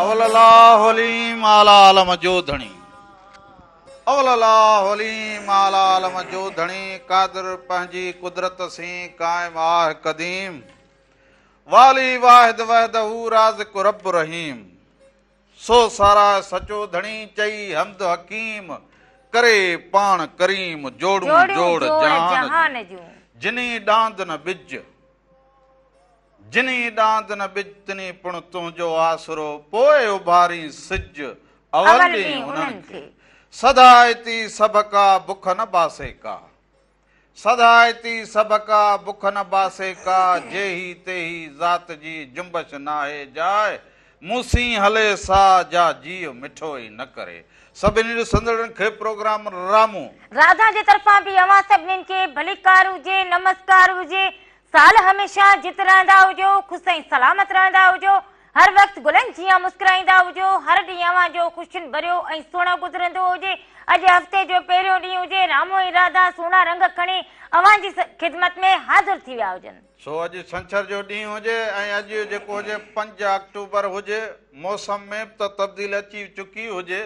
اول الله عليم اعليٰ عالم جو ڌڻي. اول الله عليم اعليٰ عالم جو ڌڻي قادر پنهنجي قدرت سين قائم آه قديم والي واحد وحده رازق رب رحيم سو ساراهه سچو ڌڻي چئي حمد حڪيم ڪري پاڻ ڪريم جوڙون جوڙ جهان جون جني ڏاند نه ٻج جني ڏاند نه ٻج تني پڻ تنهنجو آسرو پوء اڀارين سج اول ڏين انهن کي سڌائتي سڀڪا بک نه باسي ڪا سڌائتي سڀڪا بک نه باسي ڪا جيهي تيهي ذات جي جنبش ناهي جاء مون سين هلي سا جا جيء مٺو ئي نه ڪري. سڀني ڏسندڙن کي پروگرام رامون. راڌا جي طرفان به اوهان سڀنين کي ڀليڪار هجي نمسڪار هجي سال هميشه جت رهندا هجو، خوش ۽ سلامت رهندا هجو، هر وقت گلن جيان مسڪرائيندا هجو، هر ڏينهن اوهان جو خوشين ڀريو ۽ سهڻو گذرندو هجي. اڄ هفتي جو پهريون ڏينهن هجي، رامو ۽ راڌا سهڻا رنگ کڻي اوهان جي خدمت ۾ حاضر ٿي ويا هجن. سو اڄ ڇنڇر جو ڏينهن هجي ۽ اڄ جيڪو هجي 5 آڪٽوبر هجي، موسم ۾ به ته تبديل اچي چڪي هجي،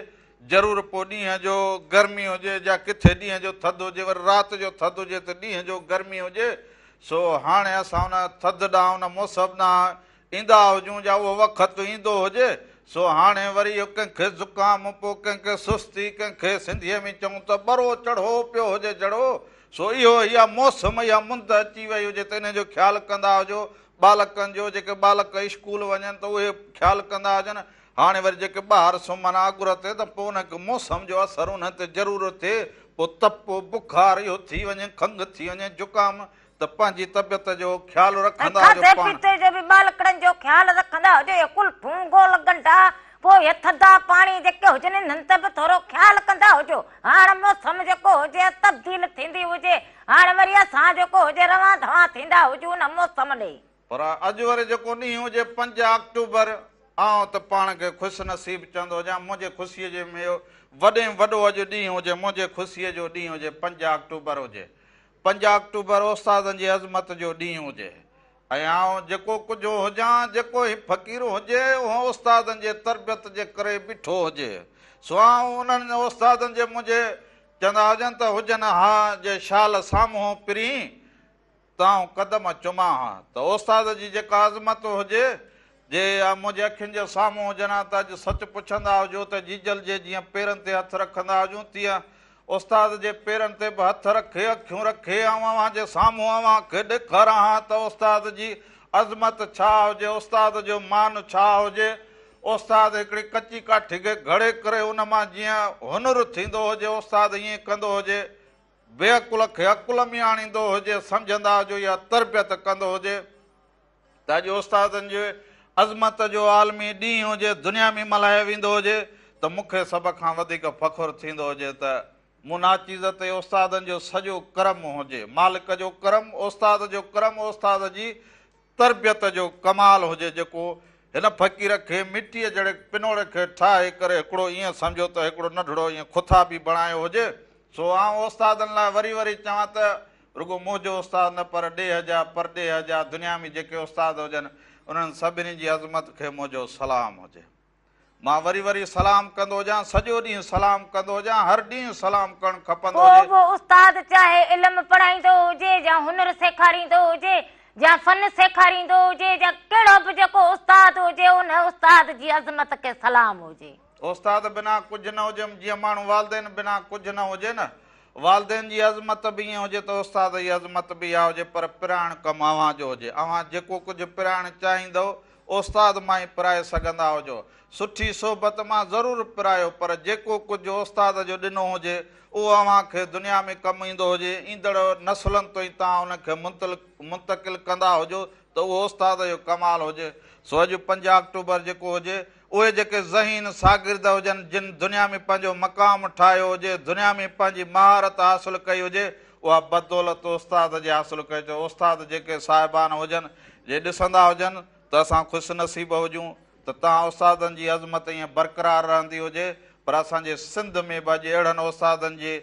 ضرور پوء ڏينهن جو گرمي هجي جا ڪٿي ڏينهن جو ٿڌ هجي وري رات جو ٿڌ هجي ته ڏينهن جو گرمي هجي سو هاڻي اسان ان ٿڌ ڏانهن ان موسم ڏانهن ايندا هجون جا اهو وقت ايندو هجي سو هاڻي وري اهو ڪنهن کي زڪام پوء ڪنهن کي سستي ڪنهن کي سنڌيء ۾ چئون ته ٻرو چڙهو پيو هجي جڙو سو اهو اها موسم اها مند اچي وئي هجي ته ان جو خيال ڪندا هجو ٻالڪن جو جيڪي ٻالڪ اسڪول وڃن ته اهي خيال ڪندا هجن هاڻي وري جيڪي ٻاهر سمهن آڳر تي ته پوء انهن کي موسم جو اثر انهن تي ضرور ٿئي، پوء تپ، بخار اهو ٿي وڃي، کنگهه ٿي وڃي، زڪام ته پنهنجي طبيعت جو خيال ۽ رکندا هجو کاڌي پاڻ. پيتي جو به ٻالڪڙن جو خيال رکندا هجو، اهي ڪلفون، گول ڳنڍا، پوء اهي ٿڌا پاڻي جيڪي هجن انهن تي به ٿورو خيال ڪندا هجو. هاڻ موسم جيڪو هجي تبديل ٿيندي هجي، هاڻ وري اسان جيڪو هجي روان ڌوان ٿيندا هجون ان موسم ڏي. پر اڄ وري جيڪو ڏينهن هجي 5 آڪٽوبر، آئون ته پاڻ کي خوش نصيب چوندو هجان، منهنجي خوشيء جي ۾ وڏي ۾ وڏو اڄ ڏينهن هجي، منهنجي خوشيء جو ڏينهن هجي، 5 آڪٽوبر هجي. 5 آڪٽوبر استادن جي عظمت جو ڏينهن هجي ۽ آئون جيڪو ڪجهه هجان، جيڪو هي فقير هجي، اهو استادن جي تربيت جي ڪري بيٺو هجي. سو آئون انهن استادن جي منهنجي چوندا هجن ته هجن ها جي شال سامهون پرين، ته آئون قدم چمان ها ته استاد جي جيڪا عظمت هجي، جي اها منهنجي اکين جي سامهون هجن ها ته اڄ سچ پڇندا هجو ته جيجل جي جيئن پيرن تي هٿ رکندا هجون تيئن استاد جي پيرن تي به هٿ رکي اکيون رکي آئون اوهان جي سامهون اوهان کي ڏيکاران ها ته استاد جي عظمت ڇا هجي، استاد جو مان ڇا هجي. استاد هڪڙي ڪچي ڪاٺي کي گهڙي ڪري ان مان جيئن هنر ٿيندو هجي استاد ائين ڪندو هجي. بي عقل کي عقل ۾ آڻيندو هجي، سمجهندا هجو يا تربيت ڪندو هجي ته اڄ استادن جي عظمت جو عالمي ڏينهن هجي، دنيا ۾ ملهايو ويندو هجي ته مون کي سڀ کان وڌيڪ فخر ٿيندو هجي ته مون ناچيز تي استادن جو سڄو ڪرم هجي، مالڪ جو ڪرم، استاد جو ڪرم، استاد جي تربيت جو ڪمال هجي جيڪو هن فقير کي مٽيء جهڙي پنوڙ کي ٺاهي ڪري هڪڙو ائين سمجهو ته هڪڙو ننڍڙو ائين خٿابي بڻايو هجي. سو آئون استادن لاء وري وري چوان ته رڳو منهنجو استاد نه پر ڏيهه جا، پرڏيهه جا، دنيا ۾ جيڪي استاد هجن انهن سڀني جي عظمت کي منهنجو سلام هجي. مان وري وري سلام ڪندو هجان، سڄو ڏينهن سلام ڪندو هجان، هر ڏينهن سلام ڪرڻ کپندو ڪو هجي. به استاد چاهي علم پڙهائيندو هجي يا هنر سيکاريندو هجي يا فن سيکاريندو هجي يا ڪهڙو به جيڪو استاد هجي ان استاد جي عظمت کي سلام هجي. استاد بنا ڪجهه نه هجي، جيئن ماڻهو والدين بنا ڪجهه نه هجي نه، والدين جي عظمت به ائين هجي ته استاد جي عظمت به اها هجي پر پرائڻ ڪم اوهان جو هجي، اوهان جيڪو ڪجهه پرائڻ چاهيندؤ استاد مان ئي پرائي سگهندا هجو. سٺي صحبت مان ضرور پرايو پر جيڪو ڪجهه استاد جو ڏنو هجي اهو اوهان کي دنيا ۾ ڪم ايندو هجي، ايندڙ نسلن تائين توهان ان کي منتقل ڪندا هجو ته اهو استاد جو ڪمال هجي. سو اڄ 5 آڪٽوبر جيڪو هجي اهي جيڪي ذهين شاگرد هجن جن دنيا ۾ پنهنجو مقام ٺاهيو هجي، دنيا ۾ پنهنجي مهارت حاصل ڪئي هجي اها بدولت استاد جي حاصل ڪئي ته استاد جيڪي صاحبان هجن جي ڏسندا هجن ته اسان خوش نصيب هجون ته توهان استادن جي عظمت ائين برقرار رهندي هجي پر اسان جي سنڌ ۾ به اڄ اهڙن استادن جي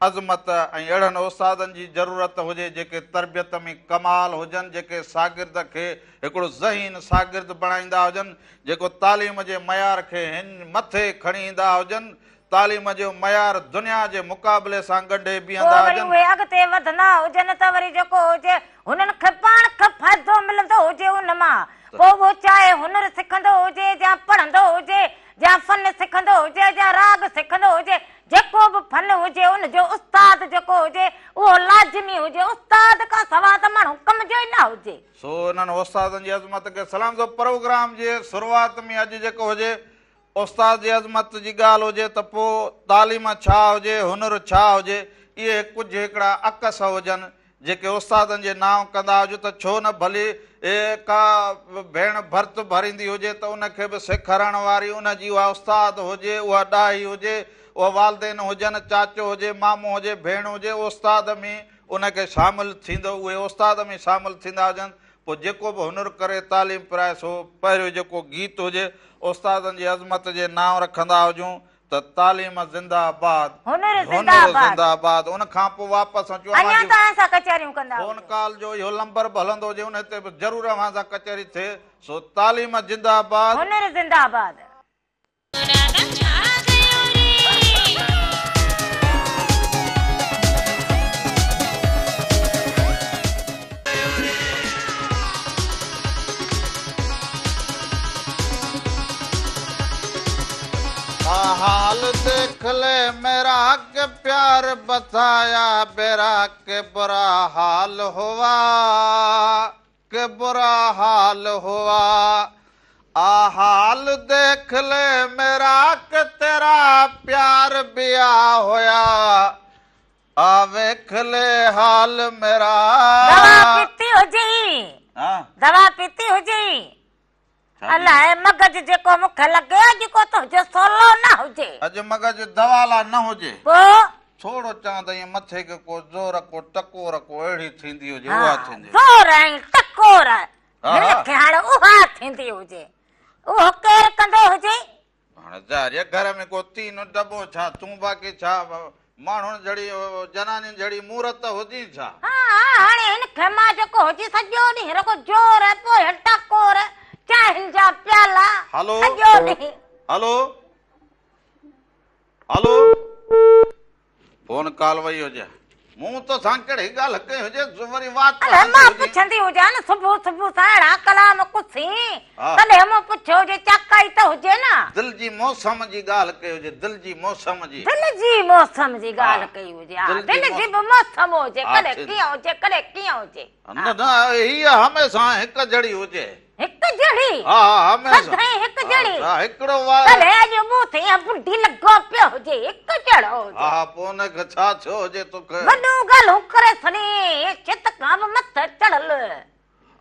عظمت ۽ اهڙن استادن جي ضرورت هجي جيڪي تربيت ۾ ڪمال هجن، جيڪي شاگرد کي هڪڙو ذهين شاگرد بڻائيندا هجن، جيڪو تعليم جي معيار کي هن مٿي کڻي ايندا هجن، تعليم جو معيار دنيا جي مقابلي سان ڳنڍي پوء بيهندا وري هجن. اهي اڳتي وڌندا هجن ته وري جيڪو هجي هنن کي پاڻ کي فائدو ملندو هجي ان مان، پوء اهو چاهي هنر سکندو هجي يا پڙهندو هجي يا فن سکندو هجي يا راڳ سکندو هجي، جيڪو به فن هجي ان جو استاد جيڪو هجي اهو لازمي هجي، استاد کان سوا ته ماڻهو ڪم جو ئي نه هجي. سو انهن استادن جي عظمت کي سلام. سو پروگرام جي شروعات ۾ اڄ جيڪو هجي استاد جي عظمت جي ڳالهه هجي ته پوء تعليم ڇا هجي، هنر ڇا هجي، اهي ڪجهه هڪڙا عڪس هجن جيڪي استادن جي نانء ڪندا هجون ته ڇو نه ڀلي ڪا ڀيڻ ڀرت ڀريندي هجي ته ان کي به سيکارڻ واري ان جي اها استاد هجي، اها ڏاهي هجي، اها والدين هجن، چاچو هجي، مامو هجي، ڀيڻ هجي، استاد ۾ ان کي شامل ٿيندو، اهي استاد ۾ شامل ٿيندا هجن، پوء جيڪو به هنر ڪري تعليم پرائي سو پهريون جيڪو گيت هجي استادن جي عظمت جي نانء رکندا هجون ته تعليم زنده باد هنر زنده باد. زنده باد ان کان پوء واپس اچون اوهان اڃا جي توهان سان ڪچهريون ڪندا فون هجون. ڪال جو اهو لمبر به هلندو هجي ان تي به ضرور اوهان سان ڪچهري ٿئي سو تعليم زنده باد. هنر زنده باد. حال ديک لي ميرا ڪه پيار بتايا ميرا ڪه برا حال هوا ڪه برا حال هوا آ حال ديک لي ميرا ڪه تيرا پيار بيا هويا آ ويک لي حال ميرا. دوا پيتي هجئي دوا پيتي هجئي الائي مغز جيڪو مون کي لڳي اڄ ڪو تنهنجو سولو نه هجي. اڄ مغز دوا لا نه هجي. پوء؟ ٿورو چوان ته ائين مٿي کي ڪو زور ڪو ٽڪور ڪو اهڙي ٿيندي هجي اها ٿيندي هجي. زور ۽ ٽڪور هن کي هاڻ اها ٿيندي هجي. اهو ڪير ڪندو هجي؟ هاڻ ظاهر آهي گهر ۾ ڪو تين ڊٻو ڇا تون باقي ڇا ماڻهن جھڙي جنانين جھڙي مورت هجين ڇا؟ ها ها هاڻي هن کي مان جيڪو هجي سڄو ڏينهن رڳو زور پوء ٽڪور چانهن جا پيالا هلو سڄو ڏينهن. هلو هلو فون ڪال وئي هجي مون تو سان ڪهڙي ڳالهه ڪئي هجي وري وات الائي مان پڇندي هجان نه صبح صبح سان اهڙا ڪلام ڪسي تڏهن مون پڇيو هجي چاڪائي ته هجي نه. دل جي موسم جي ڳالهه ڪئي هجي دل جي موسم جي. دل جي موسم جي ڳالهه ڪئي هجي ها دل جي به موسم هجي ڪڏهن ڪيئن هجي ڪڏهن ڪيئن هجي. نه نه هيء هميشه هڪ جهڙي هجي. هڪ جهڙي؟ ها ها هميشه. سدائين هڪ جهڙي؟ ها هڪڙو وار. تڏهن اڄ مون تي اها ٻڍي لڳو پيو هجي هڪ جهڙو هجي. ها ها پوء ان کي ڇا ٿيو هجي توکي. وڏيون ڳالهيون ڪري ڇڏي ڇت کان به مٿي چڙهيل.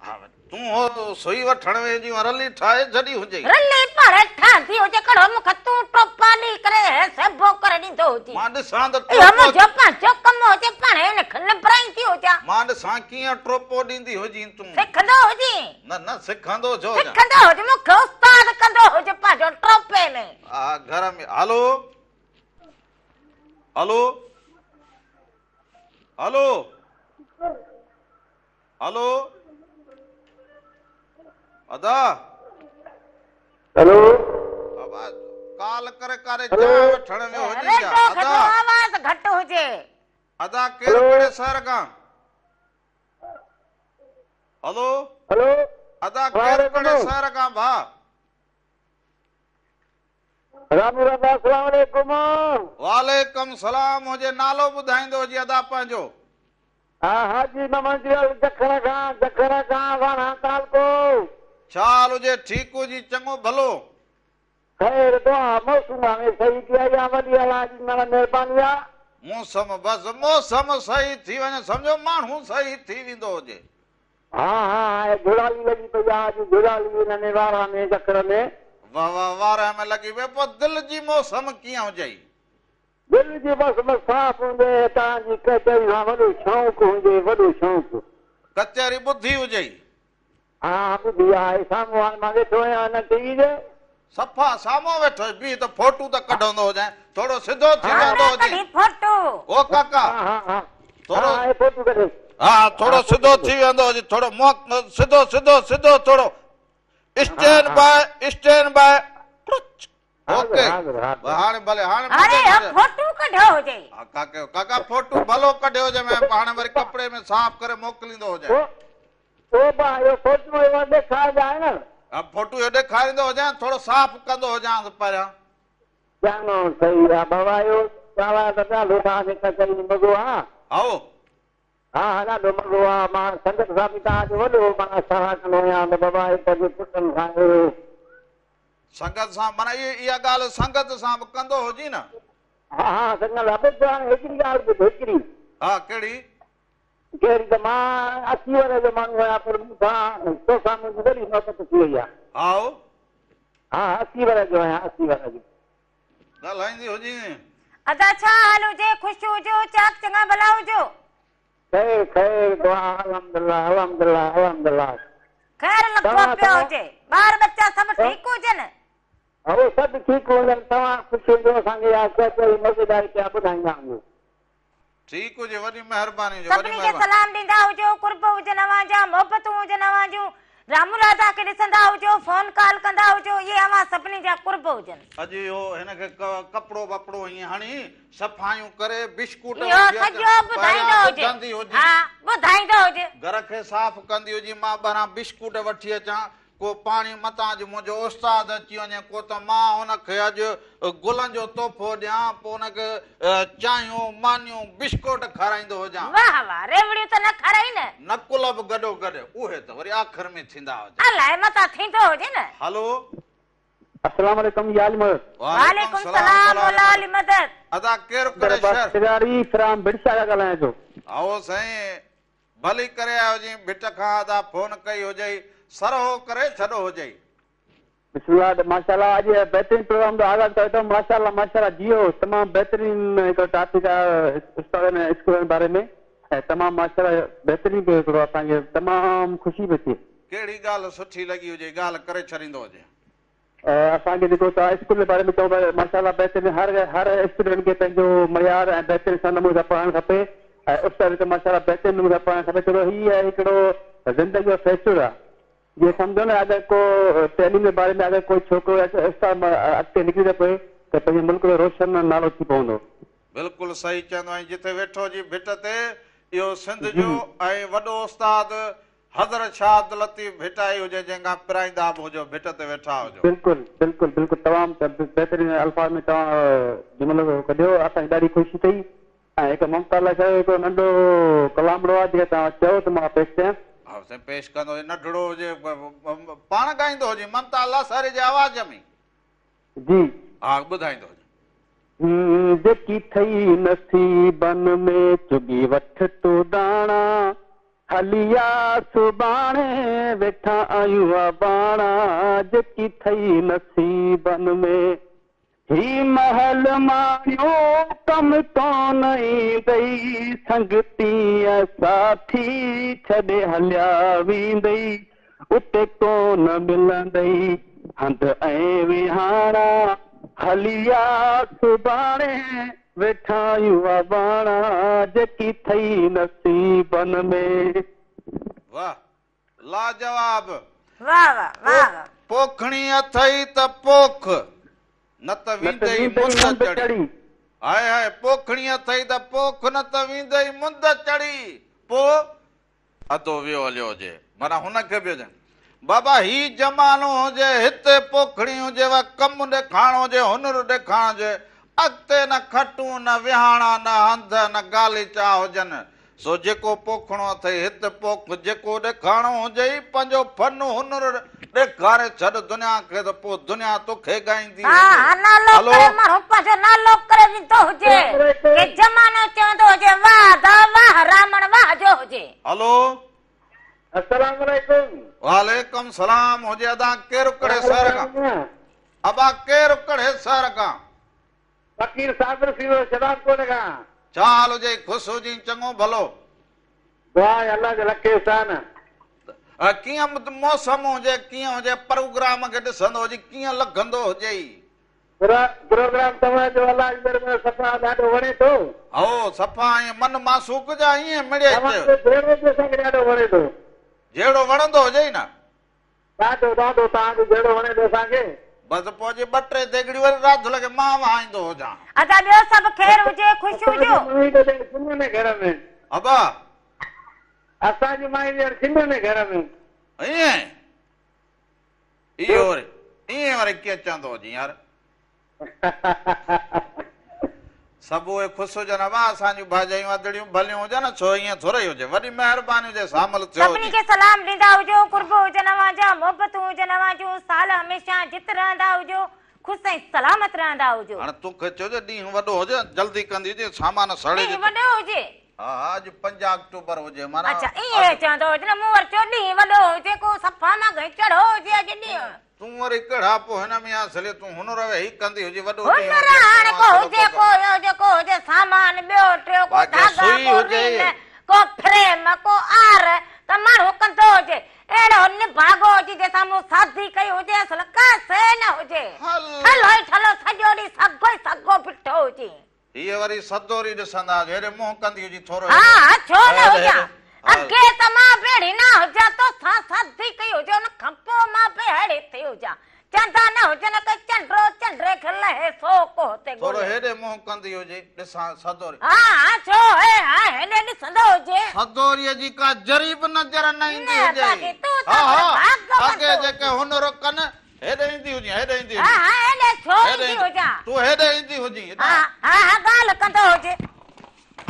ها تون هو سئي وٺڻ ويندي هئين رلي ٺاهي ڇڏي هجئي. رلي پاڻ ٺاهندي هجي ڪهڙو مون کي تون ٽوپا ڏئي ڪري هي سيبو ڪري ڏيندو هجين. مان ڏسان ته ٽوپو. اهو منهنجو پنهنجو ڪم هجي پاڻ هن کي نبرائيندي هجان. مان ڏسان ڪيئن ٽوپو ڏيندي هجين تون. سکندو هجين. نه نه سکندو ڇو هجان. سکندو هج مون کي استاد ڪندو هج پنهنجو ٽوپي ۾. ها گهر ۾ هلو هلو هلو هلو ادا. هلو. ابا ڪال ڪري ڪاري چانهه وٺڻ ويو هجين ڇا ريڊيو کي ادا. آواز گهٽ هجي. ادا ڪير ڪهڙي شهر کان. هلو. هلو. ادا ڪير ڪهڙي شهر کان ڀاء. رامورا ڀاء السلام عليڪم. وعليڪم سلام هجي نالو ٻڌائيندو هجي ادا پنهنجو. ها حاجي محمد جلال جکر کان جکر کان وانا تعلقو. ڇا حال هجي ٺيڪ هجي چڱو ڀلو. خير دعا موسم هاڻي صحيح ٿي آئي آ وڏي الله جي معنيٰ مهرباني آ. موسم بس موسم صحيح ٿي وڃي سمجهو ماڻهو صحيح ٿي ويندو هجي. ها ها ها جهڙالي لڳي پئي آ اڄ جهڙالي ان ۾ وارهه ۾ جکر ۾. واه واه وارهه ۾ لڳي پئي پوء دل جي موسم ڪيئن هجئي. دل جي موسم صاف هجي توهان جي ڪچهري سان وڏو شوق هجي وڏو شوق. ڪچهري ٻڌي هجئي. ها ٻڌي آهي سامهون هاڻي مان ويٺو آهيان هن ٽي وي جي. صفا سامهون ويٺو آهين بيهه ته فوٽو ته ڪڍندو هجانء. ٿورو سڌو ٿي ويندو هاڻي هجين. ڪڍي فوٽو. او ڪاڪا. ها ها ها. ٿورو ها هي فوٽو ڪڍي. ها ٿورو سڌو ٿي ويندو هجي ٿورو منهن سڌو سڌو سڌو ٿورو stand by stand by okay هاڻي ڀلي هاڻي هاڻي هي فوٽو ڪڍيو هجي. ها ڪاڪي ڪاڪا فوٽو ڀلو ڪڍيو هجي ۾ هاڻي وري ڪپڙي ۾ صاف ڪري موڪليندو هجي. او با اهو فوٽو اهو ڏيکارجانء نه. ها فوٽو اهو ڏيکاريندو هجان ٿورو صاف ڪندو هجانس پهريان. چڱو صحيح آ بابا اهو ڳالهايو ته ڏاڍو توهان کي ڪچهري ۾ مزو آ. هائو. ها ها ڏاڍو مزو آ مان سنگت سان به توهان جو وڏو معنيٰ ساراهه ڪندو آهيان ته بابا هي پنهنجي پٽن سان اهڙو. سنگت سان معنيٰ اها ڳالهه سنگت سان به ڪندو هجين نه. ها ها سنگت سان ٻڌ هاڻي هڪڙي ڳالهه ٻڌ هڪڙي. ها ڪهڙي. ڪهڙي ته مان 80 ورهيه جو ماڻهو آهيان پر مون سان توسان منهنجي وڏي محبت ٿي وئي آهي. هائو. ها 80 ورهيه جو آهيان 80 ورهيه جو. ڳالهائيندي هجين. ادا ڇا حال هجي خوش هجو چاڪ چڱا ڀلا هجو. خير خير دعا الحمدلله الحمدلله الحمدلله. خير لڳو پيو هجي ٻار ٻچا سڀ ٺيڪ هجن. هو سڀ ٺيڪ هجن توهان خوش هجو اسان کي اها ڪچهري مزيدار پيا ٻڌائيندا هجو. ٺيڪ هجي وڏي مهرباني هجي وڏي سڀني کي مهرباني. سلام ڏيندا هجو قرب هجن اوهان جا محبتون هجن اوهان جون رامو راڌا کي ڏسندا هجو فون ڪال ڪندا هجو اهي اوهان سڀني جا قرب هجن. اڄ اهو هن کي ڪپڙو وپڙو ائين هڻي صفايون ڪري بشڪوٽ اهو وٺي اچ سڄو پهريان ٻڌائيندو هجي ٻڌندي هجي. ها ٻڌائيندو هجي. گهر کي صاف ڪندي هجي مان ٻاهران بشڪوٽ وٺي اچان ڪو پاڻي متان اڄ منهنجو استاد اچي وڃي ڪو ته مان هن کي اڄ گلن جو تحفو ڏيان پوء هن کي چانهيون مانيون بشڪوٽ کارائيندو هجان. واهه واهه ريوڙيون ته نه کارائي نه. نقل به گڏو گڏ اهي ته وري آخر ۾ ٿيندا هجن. الائي متان ٿيندو هجي نه. هلو. السلام عليڪم يا علي مدد. وعليڪم السلام مولا علي مدد. ادا ڪير ڪهڙي شهر. سگاري فرام ڀٽ شاهه کان ڳالهايان ٿو. هائو سائين ڀلي ڪري آيو هجين ڀٽ کان ادا فون ڪئي هجئي سرهو ڪري ڇڏو هجئي. بسم الله ماشاءالله اڄ بهترين پروگرام جو آغاز ڪيو اٿو ماشاءالله ماشاءالله جيئو تمام بهترين هڪڙو ٽاپڪ آهي استادن ۽ اسڪولن باري ۾ ۽ تمام ماشاءالله بهترين پيو هڪڙو اسان کي تمام خوشي پئي ٿئي. ڪهڙي ڳالهه سٺي لڳي هجئي ڳالهه ڪري ڇڏيندو هجين. اسان کي جيڪو توهان اسڪول جي باري ۾ چئو پيا ماشاء الله بهترين هر هر اسٽوڊنٽ کي پنهنجو معيار ۽ بهترين سان نموني سان پڙهائڻ کپي ۽ استاد کي ماشاء الله بهترين نموني سان پڙهائڻ کپي ڇو ته هي هڪڙو زندگي جو فيصلو آهي جيئن سمجهو نه اگر ڪو تعليم جي باري ۾ اگر ڪوئي ڇوڪرو يا استاد اڳتي نڪري ٿو پئي ته پنهنجي ملڪ جو روشن نالو ٿي پوندو. بلڪل صحيح چوندو آهين جتي ويٺو هجين ڀٽ تي اهو سنڌ جو ۽ وڏو استاد حضرت شاهه عبداللطيف ڀٽائي هجي جنهن کان پرائيندا به هجو ڀٽ تي ويٺا هجو. بلڪل بلڪل بلڪل تمام بهترين الفاظ ۾ توهان جملو ڪڍيو اسان کي ڏاڍي خوشي ٿي ۽ هڪ ممتاز لاشاري جو هڪڙو ننڍو ڪلامڙو آهي جيڪڏهن توهان چئو ته مان پيش ڪيان. ها سائين پيش ڪندو هجي ننڍڙو هجي پاڻ ڳائيندو هجي ممتاز لاشاري جي آواز ۾. جي. ها ٻڌائيندو هجي. جيڪي ٿئي نصيبن ۾ چڳي وٺ تون داڻا هلي آ سڀاڻي ويٺا آهيون اباڻا جيڪي ٿئي نصيبن ۾ هي محل ماڻيو ڪم ڪونه ايندئي سنگتي ۽ ساٿي ڇڏي هليا ويندئي اتي ڪونه ملندئي هنڌ ۽ ويهاڻا هلي آ سڀاڻي ويٺا آهيون اباڻا جيڪي ٿئي نصيبن ۾. واه لاجواب. واه واه واه واه. پوکڻي اٿئي ته پوک نه ته ويندئي مند چڙهي. هاء هاء پوکڻي اٿئي ته پوک نه ته ويندئي مند چڙهي. پوء ادو ويو هليو هجي معنيٰ هن کي به هجي بابا هي زمانو هجي هتي پوکڻي هجي وا ڪم ڏيکارڻو هجي هنر ڏيکارڻو هجي اڳتي نه کٽون نه ويهاڻا نه هنڌ نه غاليچا هجن سو جيڪو پوکڻو اٿئي هت پوک جيڪو ڏيکارڻو هجئي پنهنجو فن هنر ڏيکاري ڇڏ دنيا کي ته پوء دنيا توکي ڳائيندي ها هجي. ها نالو هلو. ڪري ماڻهو پنهنجو نالو ڪري ويندو هجي ڪي زمانو چوندو هجي واه دا واه رامڻ واه جو هجي. هلو. السلام عليڪم. وعليڪم سلام هجي ادا ڪير ڪهڙي شهر کان. ابا ڪير ڪهڙي شهر کان. فقير صابر سيرو شباب ڪوٽ کان. ڇا حال هجئي خوش هجين چڱو ڀلو. دعا آهي الله جا لک احسان. ڪيئن موسم هجي ڪيئن هجي پروگرام کي ڏسندو هجي ڪيئن لڳندو هجئي. پروگرام توهان جو الله جي در ۾ صفا ڏاڍو وڻي ٿو. هائو صفا ائين من معشوق جا ائين مڙئي توهان جو جهيڙو به اسان کي ڏاڍو وڻي ٿو. جهيڙو وڻندو هجئي نه. ڏاڍو ڏاڍو توهان جو جهيڙو وڻي ٿو اسان کي. بس پوء جي ٻه ٽي ديڳڙيون وري راڌل کي مان وهائيندو هجان. ادا ٻيو سڀ خير هجي خوش اسان جي هجو. مائي ته ڄڻ سڃ ۾ گهر ۾. ابا. اسان جي مائي ڄڻ سڃ ۾ گهر ۾. ائين اهو وري ائين وري ڪيئن چوندو هجين يار. سڀ اهي خوش هجن ابا اسان جون ڀاڄايون ادڙيون ڀليون هجن ڇو ائين ٿورئي هجي وڏي مهرباني هجي شامل ٿيو سڀني هجين. کي سلام ڏيندا هجو قرب هجن اوهان جا محبتون هجن اوهان جون سال هميشه جت رهندا هجو خوش ۽ سلامت رهندا هجو. هاڻي توکي چيو جي ڏينهن وڏو هجي جلدي ڪندي هجين سامان سڙي ڏينهن وڏو هجي. ها ها اڄ 5 آڪٽوبر هجي معنيٰ اڇا ائين چوندو هجي نه مون وري چيو ڏينهن وڏو هجي ڪو صفا مان گهڻي چڙهو هجي اڄ ڏينهن. تون وري ڪهڙا پوء هن ۾ اصلي تون هنر ويهي ڪندي هجي وڏو ڏينهن هنر هجي هاڻي تون ڪو اصل هجي ڪو ڪو اهو جيڪو هجي سامان ٻيو ٽيو ڪو باقي ڌاڳا سوئي ڪو هجي ريل ڪو فريم ڪو آر ته ماڻهو ڪندو هجي اهڙو نڀاڳو هجي جنهن سان مون شادي ڪئي هجي اصل ڪا شيء نه هجي هل. ٺلهو ئي ٺلهو سڄو ڏينهن سگهو ئي سگهو بيٺو هجي. هيء وري سدوري ڏسندا هجو هيڏي منهن ڪندي هجي ٿورو ها هيڏي ها ڇو نه هيڏي هجان هيڏي هل. اڳي ته مان به اهڙي نه هجان تو سان شادي ڪئي هجي ان کان پوء مان به اهڙي ٿي هجان چندا نه هجن ڪي چنڊو چنڊي کي لهي سو ڪو هتي ٿورو ڳولي. هيڏي منهن ڪندي هجي ڏسان سدوري. ها ها ڇو هي ها هيڏي ڏسندو هجي. سدوريء جي ڪا ذري به نظر نه ايندي نه هجي. باقي تون ته ها پر ها ڀاڳ اڳي وندو جيڪي هجين. هنر ڪن هيڏي ايندي هجين هيڏي ايندي ها هجين. ها هيڏي ڇو هيڏي ايندي ايندي هجان. تون هيڏي ايندي هجين ها هيڏانهن. ها ها ڳالهه ڪندو هجي.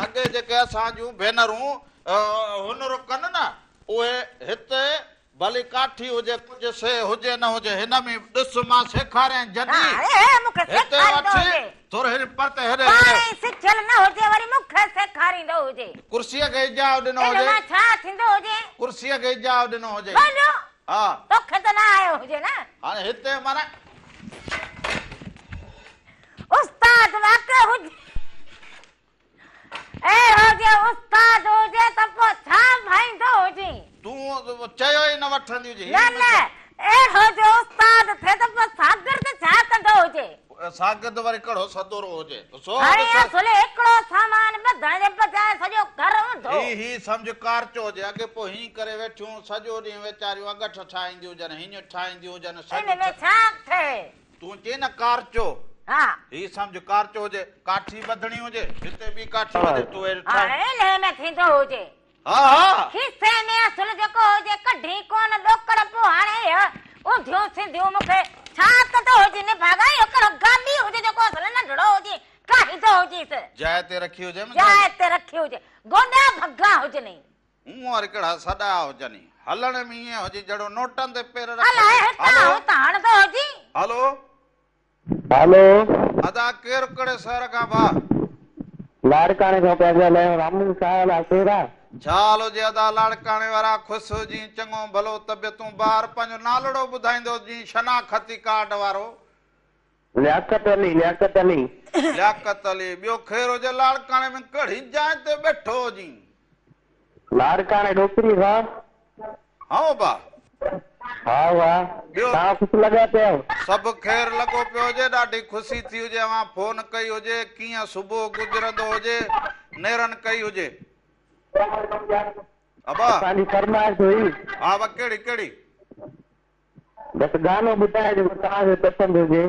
اڳي جيڪي اسان جون ڀينرون هنر ڪن نه اهي هتي ڀلي ڪاٺي هجي ڪجهه شيء هجي نه هجي هن ۾ ڏس مان سيکاريان ها جڏي هي مون کي هتي سيکاريندو وٺ هجي. ٿورو هن پرتي هيڏي پاڻ هيڏي. ئي سکيل نه هجي وري مون کي سيکاريندو هجي. ڪرسيء کي اجاء ڏنو ان هجي. مان ڇا ٿيندو هجي. ڪرسيء کي اجاء ڏنو هجي. وڏو ها. توکي ته نه آيو هجي نه. هاڻي هتي معنيٰ. استاد واقعي هجي. اهڙو جي استاد هجي ته پوء ڇا ڀائيندو هجين. تون چيو ئي نه وٺندي هجي. نه نه اهڙو جي استاد ٿئي ته پوء شاگرد ڇا ڪندو هجي. شاگرد وري ڪهڙو سدورو هجي. سو هاڻي ڏس. اصل هڪڙو سامان ٻڌڻ جي بجاء سڄو گهر اونڌو. هي هي سمجهه ڪارچو هجي. اڳي پوء هين ڪري ويٺيون سڄو ڏينهن ويچاريون اڳٺ ٺاهينديون هجن هيڃ ٺاهينديون هجن ان سڄو ۾ ڇا ٺهي. تون چئين نه ڪارچو. ها. هي سمجهه ڪارچو هجي، ڪاٺي ٻڌڻي هجي، هتي ٻي ڪاٺي هجي، تون اهڙي ٺاهه. هاڻي انهيء ۾ ٿيندو هجي. ها ها. کيسي ۾ اصل جيڪو هجي ڪڍي ڪونه ڏوڪڙ پوء هاڻي اهي اونڌيون سنڌيون مون کي ڇا ڪندو هجي نڀاڳا اهو ڪهڙو گاڏي هجي جيڪو اصل ننڍڙو هجي ڪاهيندو هجيس. جاء تي رکي هجي منهنجي. جاء تي رکي هجي گوڏا ڀڳا هجنئي. هون وري ڪهڙا سڏا هجنئي. هلڻ ۾ ائين هجي جهڙو نوٽن تي پير رکيل. الائي هتان هتان هڻندو هجي. هلو. هلو. ادا ڪير ڪهڙي شهر کان ڀاء؟ لاڙڪاڻي کان پيا ڳالهايون رامون ڇا حال آ خير آ؟ ڇا حال هجي ادا لاڙڪاڻي وارا خوش هجين چڱو ڀلو طبيعتون بار پنهنجو نالڙو ٻڌائيندو جين شناختي ڪارڊ وارو. لياقت علي لياقت علي. لياقت علي ٻيو خير هجي لاڙڪاڻي ۾ ڪهڙي جاء تي ٻيٺو هجين؟ لاڙڪاڻي ڏوڪري کان. هائو ڀاء. ها ها ٻيو توهان خوش لڳا پيا آهيو. سڀ خير لڳو پيو هجي ڏاڍي خوشي ٿي هجي اوهان فون ڪئي هجي ڪيئن صبح گذرندو هجي نيرن ڪئي هجي ابا. اسان جي فرمائش هئي. ها ابا ڪهڙي ڪهڙي. بس گانو ٻڌايو جيڪو توهان کي پسند هجي.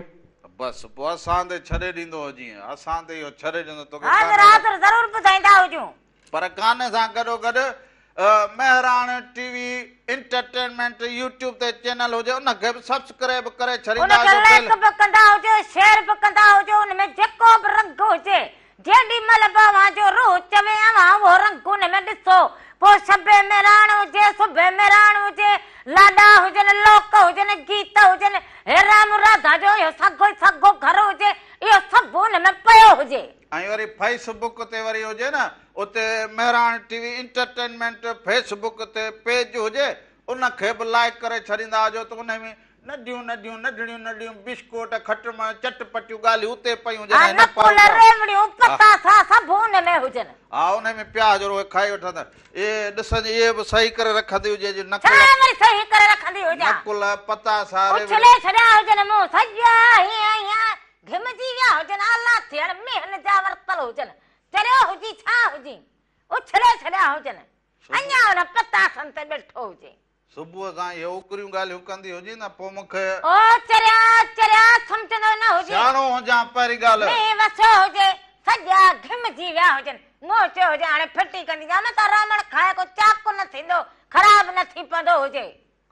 بس پوء اسان تي ڇڏي ڏيندو هجين اسان تي اهو ڇڏي ڏيندو توکي حاضر گاني حاضر ضرور ٻڌائيندا هجون. پر گاني سان گڏو گڏ Mehran T V entertainment YouTube تي چينل هجي ان کي به سبسڪرائب ڪري ان ڇڏيندا کي هجو لائيڪ بيل به ڪندا هجو شيئر به ڪندا هجو ان ۾ جيڪو به رنگ هجي جيڏي مهل به اوهان جو روح چوي اوهان اهو رنگ ان ۾ ڏسو پوء شب مهراڻ هجي صبح مهراڻ هجي لاڏا هجن لوڪ هجن گيت هجن هي رام راڌا جو اهو ساڳو ئي ساڳو گهر هجي اهو سڀ ان ۾ پيو هجي. ۽ وري فيس بڪ تي وري هجي نه اتي Mehran T V entertainment Facebook تي پيج هجي ان کي به لائيڪ ڪري ڇڏيندا هجو ته انهي ۾ ننڍيون ننڍيون ننڍڙيون ننڍڙيون بسڪوٽ کٽمڻ چٽ پٽيون ڳالهيون اتي پيون هجن ها ۽ هن نقل پاروٿا ريوڙيون ها پتاسا سڀ ان ۾ هجن. ها انهي ۾ پيا هجن اهي کائي وٺندا اهي ڏسندي اهي به صحيح ڪري رکندي هجي جي ڇا نقل وري صحيح ڪري رکندي هجان. نقل پتاسا اڇلي ريوڙيون ڇڏيا هجن مون سڄا هيئن هيئن. گهمجي ويا هجن، آلا ٿيڻ مينهن جا ورتل هجن، چريو هجي ڇا هجي، اڇلي ڇڏيا هجن، اڃا ان پتاسن تي ويٺو هجي. صبح سان اهي اوڪريون ڳالهيون ڪندي هجين ته پوء مون کي. او چريا چريا سمجهندو نه هجين. سياڻو هجان پهرين ڳالهه. مينهن وسيو هجي، سڄا گهمجي ويا هجن، مون چيو هجي هاڻي ڦٽي ڪندي جا متان رامڻ کائي ڪو چاڪ نه ٿيندو، خراب نه ٿي پوندو هجي.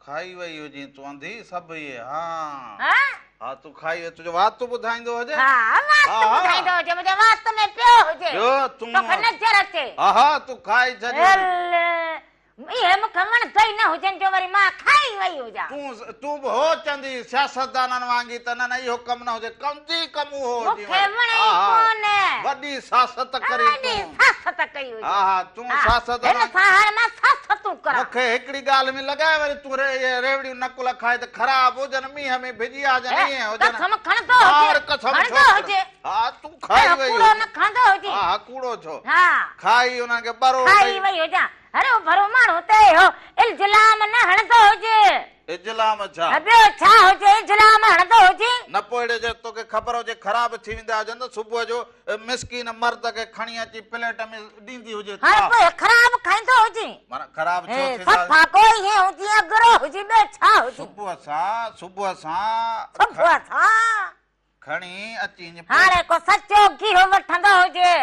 کائي وئي هجين تون انڌي سڀ اهي ها. ها؟ ها تون کائي وئي تنهنجو وات ٻڌائيندو هجي. ها وات ٻڌائيندو هجي منهنجي وات ۾ پيو هجي. ٻيو تون. توکي نظر اچي. ها ها تون کائي ڇڏي. اهي مون کي وڻندا ئي نه هجن جو وري مان کائي وئي هجان. تون به هو چوندي سياستدانن وانگي ته نه نه اهو ڪم نه هجي ڪندي ڪم اهو هجي. مون کي وڻي ئي ڪونه. وڏي سياست ڪري تون. وڏي سياست ڪئي هجي. ها ها تون سياست. هن سان هاڻي مان سياستون ڪران. مون کي هڪڙي ڳالهه ۾ لڳائي وري تون اهي ريوڙيون نقل کائي ته خراب هجن مينهن ۾ ڀڄي ويا هجن ائين هجن. قسم کڻندو هجي. قسم کڻندو هجي. ها تون کائي وئي هجين. ڪوڙو نه کڻندو هجي. ها ها ڪوڙو ڇو. ها. کائي انهن کي ٻرو کائي وئي هجان. هرو ڀرو ماڻهو ته اهو الزام نه هڻندو هجي. الزام ڇا؟ ٻيو ڇا هجي الزام هڻندو هجي. نه پوء اهڙي جي توکي خبر هجي خراب ٿي ويندا هجن ته صبح جو مسڪين مرد کي کڻي اچي پليٽ ۾ ڏيندي هجي ڇا؟ هر پوء خراب کائيندو هجي. معنيٰ خراب ڇو ٿيندا؟ صفا ڪو ائين هجي اگرو هجي ٻيو ڇا هجي؟ صبح سان صبح سان صبح سان کڻي اچي ائين هاڻي ڪو سچو گيهه وٺندو هجي،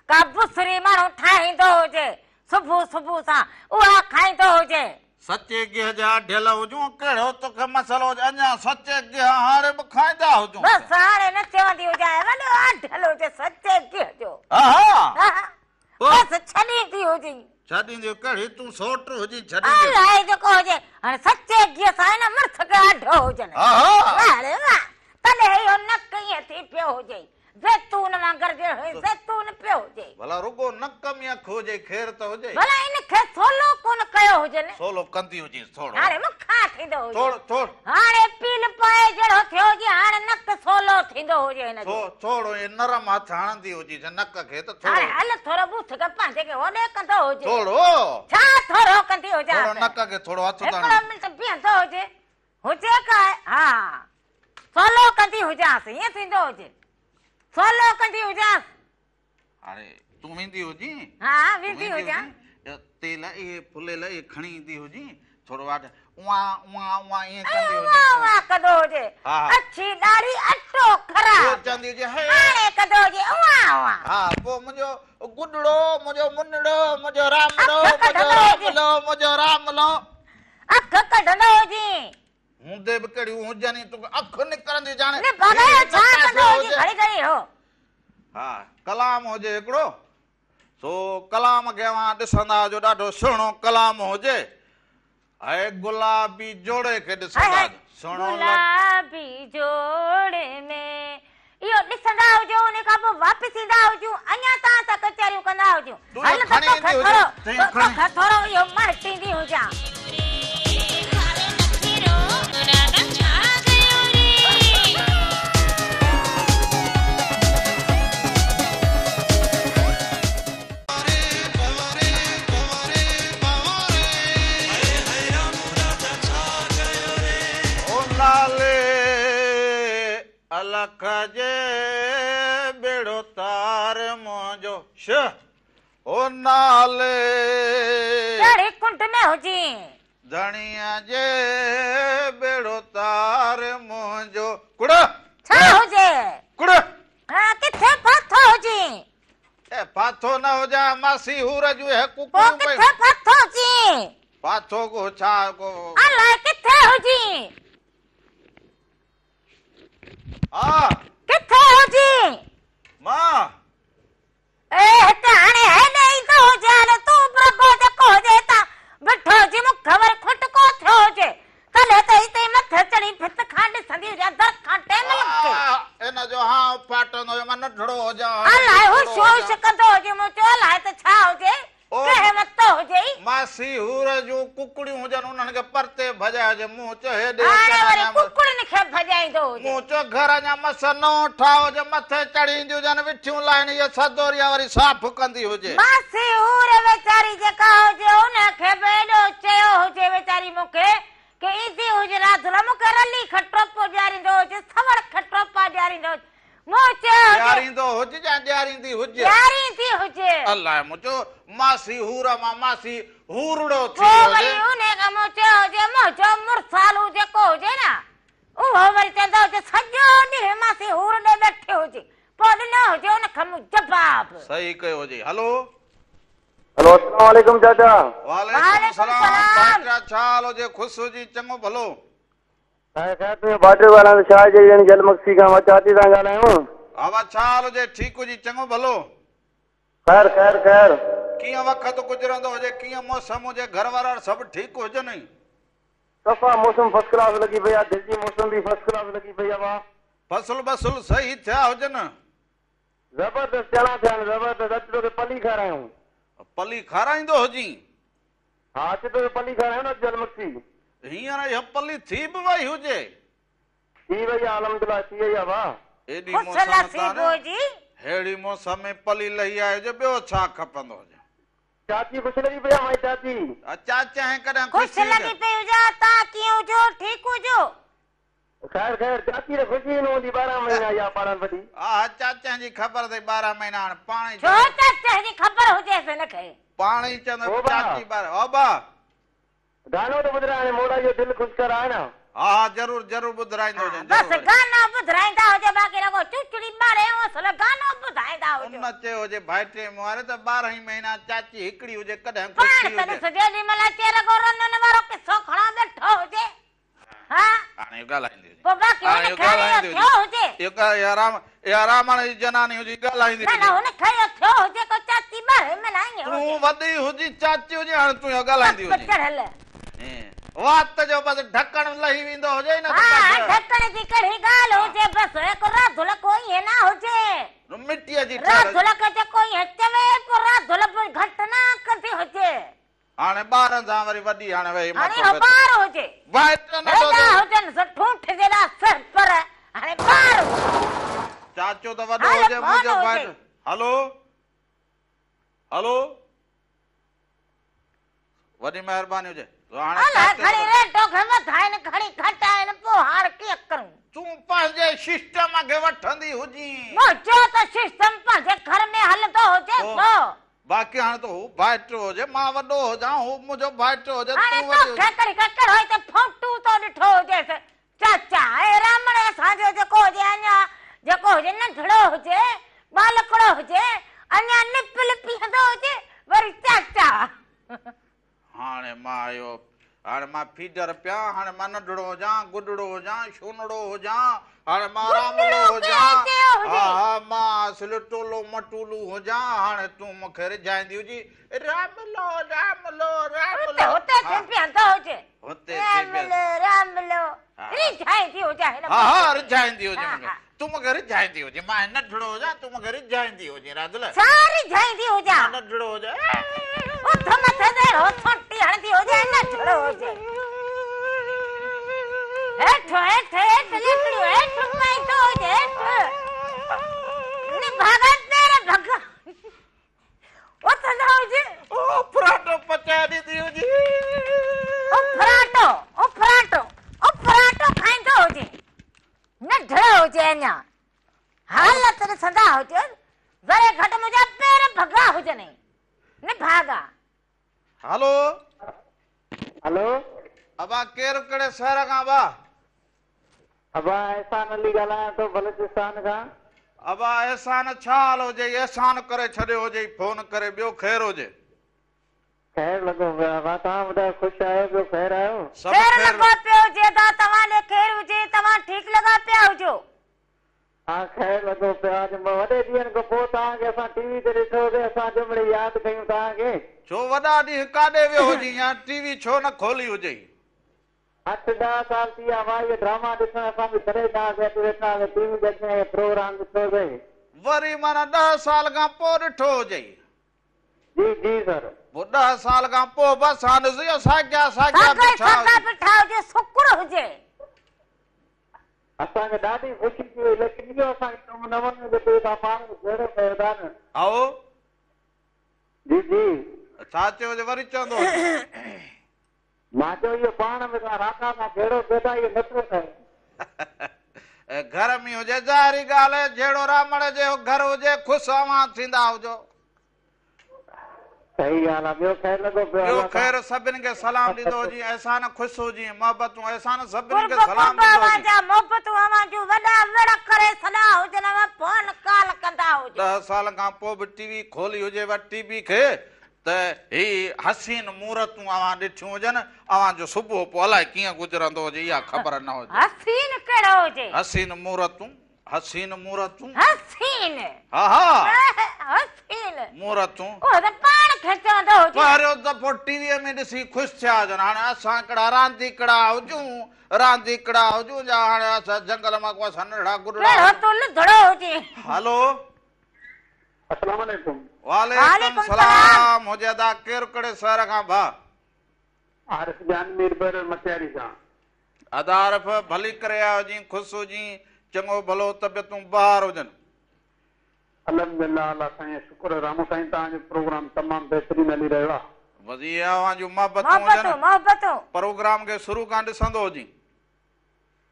ڪا بسري ماڻهو ٺاهيندو هجي، صبح صبح سان اها کائيندو هجي. سچي گيهه جا ڍيل هجون، ڪهڙو توکي مسئلو هجي، اڃا سچي گيهه هاڻي به کائيندا هجون. بس هاڻي نه چوندي هجانء، وڏو آڍل هجي سچي گيهه جو. ها بس ڇڏيندي هجين. ڇڏيندي ڪهڙي تون سوٽ هجين ڇڏيندي. الائي جيڪو هجي هاڻي سچي گيهه سان نه مڙس کي آڍو هجن. واهه ري واهه تڏهن اهو نڪ ائين ٿي پيو هجي زيتون وانگر جهڙو زيتون پيو هجي. ڀلا رڳو نڪ ۾ اک هجي خير ته هجي. ڀلا ان کي سولو ڪونه ڪيو هجن. سولو ڪندي هجينس ٿورو. هاڻي مون کان ٿيندو هجي. ٿورو ٿورو. هاڻي پيل پائي جهڙو ٿيو هجي هاڻي نڪ سولو ٿيندو هجي هن جو. ٿورو ائين نرم هٿ هڻندي هجينس نڪ کي ته ٿورو. هاڻي هل ٿورو ٻوٿ کي پنهنجي کي هوڏي ڪندو هجي. ٿورو. ڇا ٿورو ڪندي هجانس. ٿورو نڪ کي ٿورو هٿ ته هڻ. هڪڙو منٽ بيهندو هجي. هجي ڪا ها سولو ڪندي هجانس ائين ٿيندو هجي سولو ڪندي هجانس. هاڻي تون ويندي هجين. ها ويندي هجان. تيل اهي ڦليل اهي کڻي ايندي هجين ٿورو واٽ اوئان اوئان اوئان ائين ڪندي هجي. اوئان اوئان ڪندو هجي. اڇي ڏاڙهي اٽو خراب. پوء چوندي هجي هي. هاڻي ڪندو هجي اوئان اوئان. ها پوء منهنجو گڏڙو منهنجو منڙو منهنجو رامڙو منهنجو راملو منهنجو راملو. اک ڪڍندو هجي. هوندي به ڪهڙيون هجن ئي توکي اک نڪرندي ڄاڻي. نه بابا ڇا ڪندو هجي گهڙي گهڙي هو. ها ڪلام هجي هڪڙو سو ڪلام کي اوهان ڏسندا هجو ڏاڍو سهڻو ڪلام هجي ۽ گلابي جوڙي کي ڏسندا هجو سهڻو گلابي جوڙي ۾ اهو ڏسندا هجو ان کان پوء واپس ايندا هجون اڃا توهان سان ڪچهريون ڪندا هجون هل ته توکي ٿورو توکي ٿورو اهو مهٽيندي هجان. او لالي الک جي ٻيڙو تار منهنجو شه او نالي. ڪهڙي ڪنڊ ۾ هجين. ڌڻيء جي ٻيڙو تار منهنجو ڪڙ. ڇا هجي. ڪڙ. ها ڪٿي ڦاٿو هجين. اي ڦاٿو نه هجان ماسي هور جون اهي پوء ڪڪڙيون پيون. ڪٿي ڦاٿو هجين. ڦاٿو ڪو ڇا ڪو. الائي ڪٿي هجين. ها. ڪٿي هجين. مان. اي هتي هاڻي هيڏي ايندو هجي هاڻي تون به رڳو جيڪو هجي هتان بيٺو هجي مون کي وري کٽڪو ٿيو هجي تڏهن ته هتي مٿي چڙهي ڀت کان ڏسندي هجان در کان ٽيم لڳي. ان جو هانء ڦاٽندو هجي مان ننڍڙو هجان هاڻي الائي ننڍڙو هوش هوش هجان. ڪندو هجي مون چيو الائي ته ڇا هجي او ڪنهن ورتو هجئي. ماسي هور جون ڪڪڙيون هجن انهن کي پرتي ڀڄائي هجي مون چيو هيڏي هاڻي اچن وري اڃا ڪڪڙين کي ڀڄائيندو هجي. مون چيو گهر اڃا مس نئون ٺاهيو هجي مٿي چڙهي اينديون هجن وٺيون لاهين اهي سدوريا وري صاف ڪندي هجي. ماسي هور ويچاري جيڪا هجي ان کي به ايڏو چيو هجي ويچاري مون کي ڪي ايندي هجي راڌل مون کي رلي کي ٽوپو ڏياريندو هجي سوڙ کي ٽوپا ڏياريندو هجي. مون چيو هجي. ڏياريندو هج يا ڏياريندي هج؟ ڏياريندي هجي. الاء مون چيو ماسي حور مان ماسي حورڙو ٿي پوء ويو وري هجي. انهي کان مون چيو هجي منهنجو مڙسالو جيڪو هجي نه اهو وري چوندو هجي سڄو ڏينهن ماسي حور ڏي ويٺي هجي. پوء ڏنو هجي ان کان مون جواب. صحيح ڪيو هجي. هلو. هلو اسلام عليڪم چاچا. وعليڪم سلام ڀائٽيا ڇا حال هجي خوش هجي چڱو ڀلو. خير خير تنهنجو ڀائٽيو ڳالهايان ٿو شاهه جي ڄڻي جل مگسي کان مان چاچي سان ڳالهايون. ها وا ڇا حال هجي ٺيڪ هجي چڱو ڀلو. خير خير خير. ڪيئن وقت گذرندو هجي ڪيئن موسم هجي گهر وارا سڀ ٺيڪ هجن. صفا موسم فرسٽ ڪلاس لڳي پئي آ دل جي موسم به فرسٽ ڪلاس لڳي پئي آ وا. فصل بصل صحيح ٿيا هجن. زبردست چڻا ٿيا آهن زبردست اچ توکي پلي کارايون. پلي کارائيندو هجين. ها اچ توکي پلي کارايون نه جل مگسي. هينئر اها پلي ٿي به وئي هجي. ٿي وئي آ الحمدلله ٿي وئي آ وا. ايڏي خوش موسم نصيب تان هجي. ههڙي موسم ۾ پلي لهي آئي هجي ٻيو ڇا کپندو هجي. چاچي خوش لڳي پئي آ مائي چاچي. چاچي ڪڏهن خوش خوش ٿي لڳي پئي هجان تان ڪيئن هجو ٺيڪ هجو. خير خير چاچي ته خوشي ئي نه هوندي 12 مهينا اها پاڙن وڏي. ها چاچي جي خبر اٿئي 12 مهينا هاڻ پاڻ ئي ڇو چاچي جي خبر هجيس هن کي. پاڻ ئي چوندو او با. چاچي 12 او با. گانو ته ٻڌراء هاڻي مولا اهو دل خوش ڪر آهي نه. ها ها ضرور ضرور ٻڌرائيندو هجين بس ضرور. گانو ٻڌرائيندا هجو باقي رڳو چوچڙي ٻاري اصل گانو ٻڌائيندا هجو. ان چيو هجي ڀائٽي مون ته 12 ئي مهينا چاچي هڪڙي هجي ڪڏهن خوش پاڻ ٿي ته هجي. ڏس جيڏي مهل اچي رڳو رنن وارو قصو کڻو ويٺو هجي. ها هاڻي اهو ڳالهائيندي هجي. پوء باقي هاڻي هن اهو کي اهو ڳالهائيندي ٿيو هجي. هجي. اهو اها رام اها رامڻ جي جناني هجي ڳالهائيندي نه نه هجي. هن کي اهو ٿيو هجي ڪو چاچي 12 مهينا ائين تون هجي. وڏي هجي چاچي هجي هاڻي تون اهو ڳالهائيندي تپ هجي. چڙهيل. وات جو بس ڍڪڻ لهي ويندو هجي نه ته ها بس. ڍڪڻ جي ڪهڙي ڳالهه هجي بس هڪ راڌل ڪو ائين نه هجي. مٽيءَ جي ٺهيل راڌل کي جيڪو ائين چوي پوء راڌل به گهٽ نه ڪندي هجي. هاڻي ٻارن سان وري وڏي هاڻي ويهي هاڻي مٿو اهو ويٺو. ٻار هجي. ڀائٽ ننڍو هيڏا اٿو. هجن ٺونٺ جيڏا سر پر هاڻي ٻار هجي. چاچو ته وڏو هل هجي فون منهنجو هجي. ڀائٽ. هلو هلو وڏي مهرباني هجي. هاڻي الائي چاچو گهڻي ته ريٽو کي وڌائين گهڻي گهٽائين پوءِ هاڻي ڪيئن ڪرون. تون پنهنجي سسٽم کي وٺندي هجين. منهنجو ته سسٽم پنهنجي گهر ۾ هلندو هجي سو. باقي هاڻي ته هو ڀائٽو هجي مان وڏو هجان هو منهنجو ڀائٽو هجي هاڻي تون وڏي توکي هجي. ڪهڙي ڪڪڙ هئي ته فوٽو تو ڏٺو هجيس. چاچا ۽ رامڻ اسان جو جيڪو هجي اڃا جيڪو هجي ننڍڙو هجي ٻالڪڙو هجي اڃا نپل پيئندو هجي وري چاچا. هاڻي مان آيو هاڻي مان فيڊر پيا هاڻي مان ننڍڙو هجان گڏڙو هجان شونڙو هجان هاڻي مان راملو گڏڙو هجان ڪنهن چيو هجي؟ ها ها مان اصل ٽولو مٽولو هجان هاڻي تون مون کي رجهائيندي هجي راملو راملو هتي راملو. هتي ها. ٿي پيئندو هجي. هتي ٿي پيئندو. راملو راملو ها. رجهائيندي هجان هن ها ها مون کي. رجهائيندي هجي ها، مون کي. ها. تون مون کي رجهائيندي هجي مان ننڍڙو هجان تون مون کي رجهائيندي هجي راڌل. ڇا رجهائيندي هجان؟ مان ننڍڙو هجان. اٿ مٿي اهڙو ٿوٽي هڻندي هجي ننڍڙو هجي. هيٺ هيٺ هيٺ لڪڙيون هيٺ پائيندو هجي هيٺ. نڀاڳا پير ڀڳا. اٿندو هجي. او فراٽو پچائي ڏيندي هجي. او فراٽو او فراٽو او فراٽو کائيندو هجي. ننڍڙو هجي اڃا. حالت ڏسندا هجو ذري گهٽ منهنجا پير ڀڳا هجن نڀاڳا. هلو هلو ابا ڪير ڪهڙي شهر کان ابا؟ ابا احسان علي ڳالهايان ٿو بلوچستان کان. ابا احسان ڇا حال هجي احسان ڪري ڇڏيو هجي فون ڪري ٻيو خير هجي. خير لڳو پيو آهي توهان ٻڌايو خوش آهيو ٻيو خير آهيو؟ سڀ خير خير لڳو پيو هجي ادا توهان ڏي خير هجي توهان ٺيڪ لڳا پيا هجو. ها خير لڳو پيو آهي وڏي ڏينهن کان پوءِ توهان کي اسان ٽي وي تي ڏٺوسين اسان جو مڙئي ياد ڪيون توهان کي. ڇو وڏا ڏينهن ڪاڏي ويو هجي يا ٽي وي ڇو نه کولي هجي؟ 8 10 سال ٿي ويا مان اهي ڊراما ڏسڻ اسان به تڏهن توهان کي اچي ويٺا هئاسين ٽي وي تي اچي پروگرام ڏٺوسين. وري معنيٰ 10 سال کان پوءِ ڏٺو هجي. جي جي سر. پوءِ 10 سال کان پوءِ به اسان ڏس اهو ساڳيا ساڳيا ساڳا بيٺا ساڳا هجي. بيٺا هجي شڪر هجي. اسان کي ڏاڍي خوشي ٿي وئي ليڪن اهو اسان کي ڪم نه وڻيو جيڪو توهان پاڻ ۾ جهيڙو ڪيو ٿا نه. آئو. جي جي. ڇا چيو هجي وري چوندو هجي. مان چيو اهو پاڻ ۾ توهان راڌا سان جهيڙو ڪيو ٿا اهو نٿو ٺهي. گهر ۾ هجي ظاهري ڳالهه آهي جهڙو رامڻ جي گهر هجي خوش اوهان ٿيندا هجو. صحيح ڳالهه آ ٻيو خير لڳو پيو ٻيو الله خير سڀن کي سلام ڏيندو هجين احسان خوش هجين محبتون احسان سڀني کي قرب سلام قرب ڏيندو اوهان هجين. جا محبتون اوهان جون وڏا وڙ ڪري سڏا هجن اوهان فون ڪال ڪندا هجو. ڏهه سالن کان پوء به ٽي وي کولي هجي وا ٽي وي کي ته هي حسين مورتون اوهان ڏٺيون هجن اوهان جو صبح پوء الائي ڪيئن گذرندو هجي اها خبر نه هجي. حسين ڪهڙو هجي. حسين مورتون حسين مورتون. حسين. ها ها. حسين. مورتون. اهو ته پاڻ کي چوندو هجي. پهريون دفعو ٽي ويء ۾ ڏسي خوش ٿيا هجن. هاڻي اسان هڪڙا رانديڪڙا هجون، رانديڪڙا هجون جا هاڻي اسان جنگل مان ڪو اسان ننڍڙا گڏڙا ڪهڙو هجون. تون لڌڙو هجين. هلو. السلام عليڪم. وعليڪم سلام هجي ادا ڪير ڪهڙي شهر کان ڀاء. عارف جان ميربر مٽياري کان. ادا عارف ڀلي ڪري آيو هجين خوش هجين چڱو ڀلو طبيعتون بهار هجن. الحمدلله الله سائين جو شڪر رامو سائين توهان جو پروگرام تمام بهترين هلي رهيو آ. بس اهي اوهان جون محبتون هجن. محبتون محبتون. پروگرام کي شروع کان ڏسندو هجين.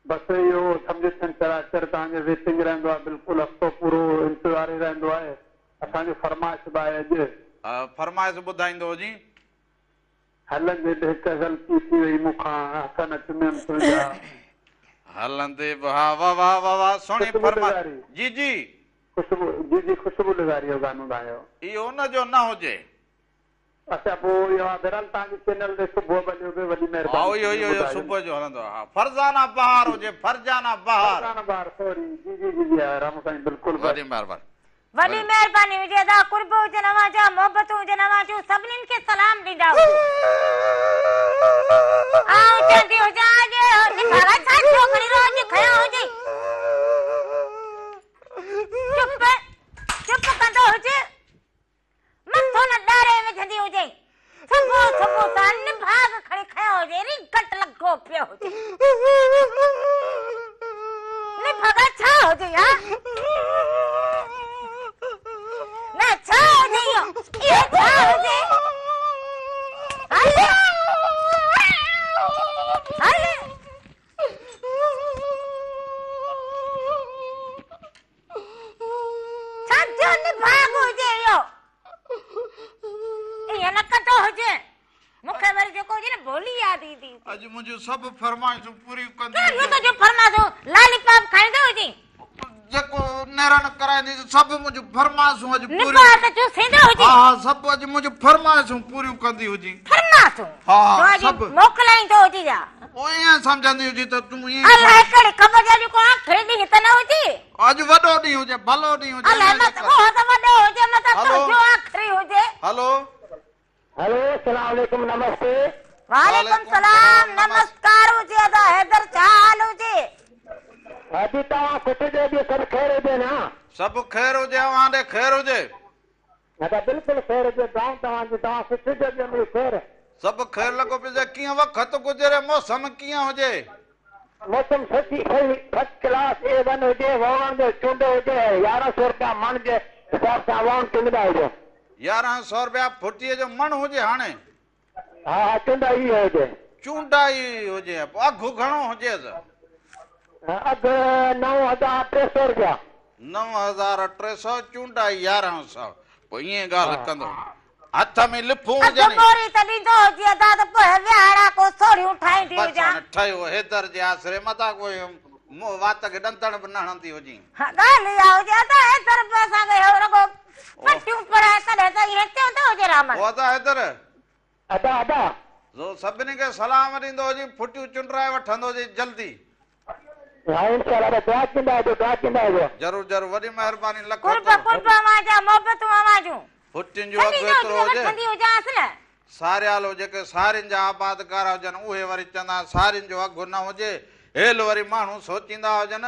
بس اهو سمجهه ڇنڇر آچر توهان جو ويٽنگ رهندو آ بلڪل هفتو پورو انتظار ئي رهندو آهي اسان جو فرمائش به آهي اڄ. فرمائش ٻڌائيندو هجين. هلندي به هڪ غلطي ٿي وئي مون کان هٿ نه چميم تنهنجا. هلندي به ها واه واه واه واه سهڻي خوشبو فرمائش لغاري. جي جي. خوشبو جي جي خوشبو لغاري جو گانو ڳايو. اهو ان جو نه هجي. اڇا پوء اهو آ بهرحال توهان جي چينل تي صبح به هليو پيو وڏي ها مهرباني اهو ٿيندي اهو اهو ٻڌائجو. صبح جو هلندو آ ها فرزانه بهار هجي فرزانه بهار. فرزانه بهار سوري جي جي جي جي ها رامو سائين بلڪل بس. وڏي مهرباني. وڏي مهرباني هجي ادا قرب هجن اوهان جا محبتون هجن اوهان جون سڀنين کي سلام ڏيندا هجو. آئون چوندي هجان اڄ نڀاڳا ڇا ٿيو کڻي روڄ کنيو هجي چپ چپ ڪندو هج مٿو نه ڏاري وجهندي هجي صبح صبح سان نڀاڳ کڻي کنيو هجي ريگٽ لڳو پيو هجي نڀاڳا ڇا هجي ها نه ڇا هجي اهو اهو ڇا هجي هل هل ڇا جو نڀاڳ هجي اهو ائين نه ڪندو هجين. مون کي وري جيڪو هجي نه ڀولي ياد ايندي هجي. اڄ منهنجون سڀ فرمائشون پوريون ڪندي ڪهڙيون هجين. تنهنجون فرمائشون؟ لالي پاپ کائيندو هجين. جيڪو نيرن ڪرائيندي سڀ منهنجون فرمائشون اڄ پوريون. نڀاڳ ته چوسيندو هجين. ها ها سڀ اڄ منهنجون فرمائشون پوريون ڪندي هجين. فرمائشون؟ ها جو ها اڄ سڀ. موڪلائيندو هجين يا. پوء ائين سمجهندي هجين ته تون ائين. الائي ڪهڙي خبر جو اڄ ڪو آخري ڏينهن ته نه هجي. اڄ وڏو ڏينهن هجي ڀلو ڏينهن هجي الائي انهيء جي مت ڪري. اهو ته وڏو هجي متان هلو. تنهنجو آخري هجي. هلو. هلو السلام عليڪم نمستي. وعليڪم وعليڪم سلام سلام نمسڪار هجي ادا حيدر ڇا حال هجي. ادي توهان خوش هجو ٻيو سڀ خير هجي نه. سڀ خير هجي اوهان ڏي خير هجي. ادا بلڪل خير هجي دعائون توهان جون توهان خوش هجو ٻيو مڙئي خير. سڀ خير لڳو پيو هجي ڪيئن وقت گذري موسم ڪيئن هجي. موسم سچي صحيح فرسٽ ڪلاس اي ون هجي ووڻن جو چونڊو هجي ۽ يارهن سو رپيا مڻ جي حساب سان ووڻ چونڊندا هجو. يارهن سو رپيا ڦٽيء جو مڻ هجي هاڻي. ها ها چونڊائي ئي هجي. چونڊائي هجي پوء اگهه گهڻو هجيس. اگهه 9300 رپيا. 9300 چونڊائي يارهن سو پوء ائين ڳالهه ڪندو هٿ ۾ لڦون اڌ هجن. ٻوري ته ڏيندو هجي ادا ته پوء ويهاڙا ڪو سوڙهيون ٺاهيندي بس هجان. هاڻي ٺهيو حيدر جي آسري متان ڪوئي منهن وات کي ڏندڻ به نه هڻندي هجين. ها ڳالهه اها هجي ادا حيدر به اسان کي اهو رڳو پٽيون پڙهائي ڪڏهن ته ائين چوندو هجي رامڻ. او ادا حيدر. ادا ادا. سو سڀني کي سلام ڏيندو هجين ڦٽيون چونڊرائي وٺندو هجين جلدي. ها انشاء الله ادا دعا ڪندا هجو دعا ڪندا هجو. ضرور ضرور وڏي مهرباني لک قرب ٿورو. قرب اوهان جا محبتون اوهان جون. ڦٽين جو اگهه ڇڏيندو ايترو هجي هجي. وٺندي هجانس نه. ساريالو جيڪي سارين جا آبادگار هجن اهي وري چوندا سارين جو اگهه نه هجي. هيل وري ماڻهو سوچيندا هجن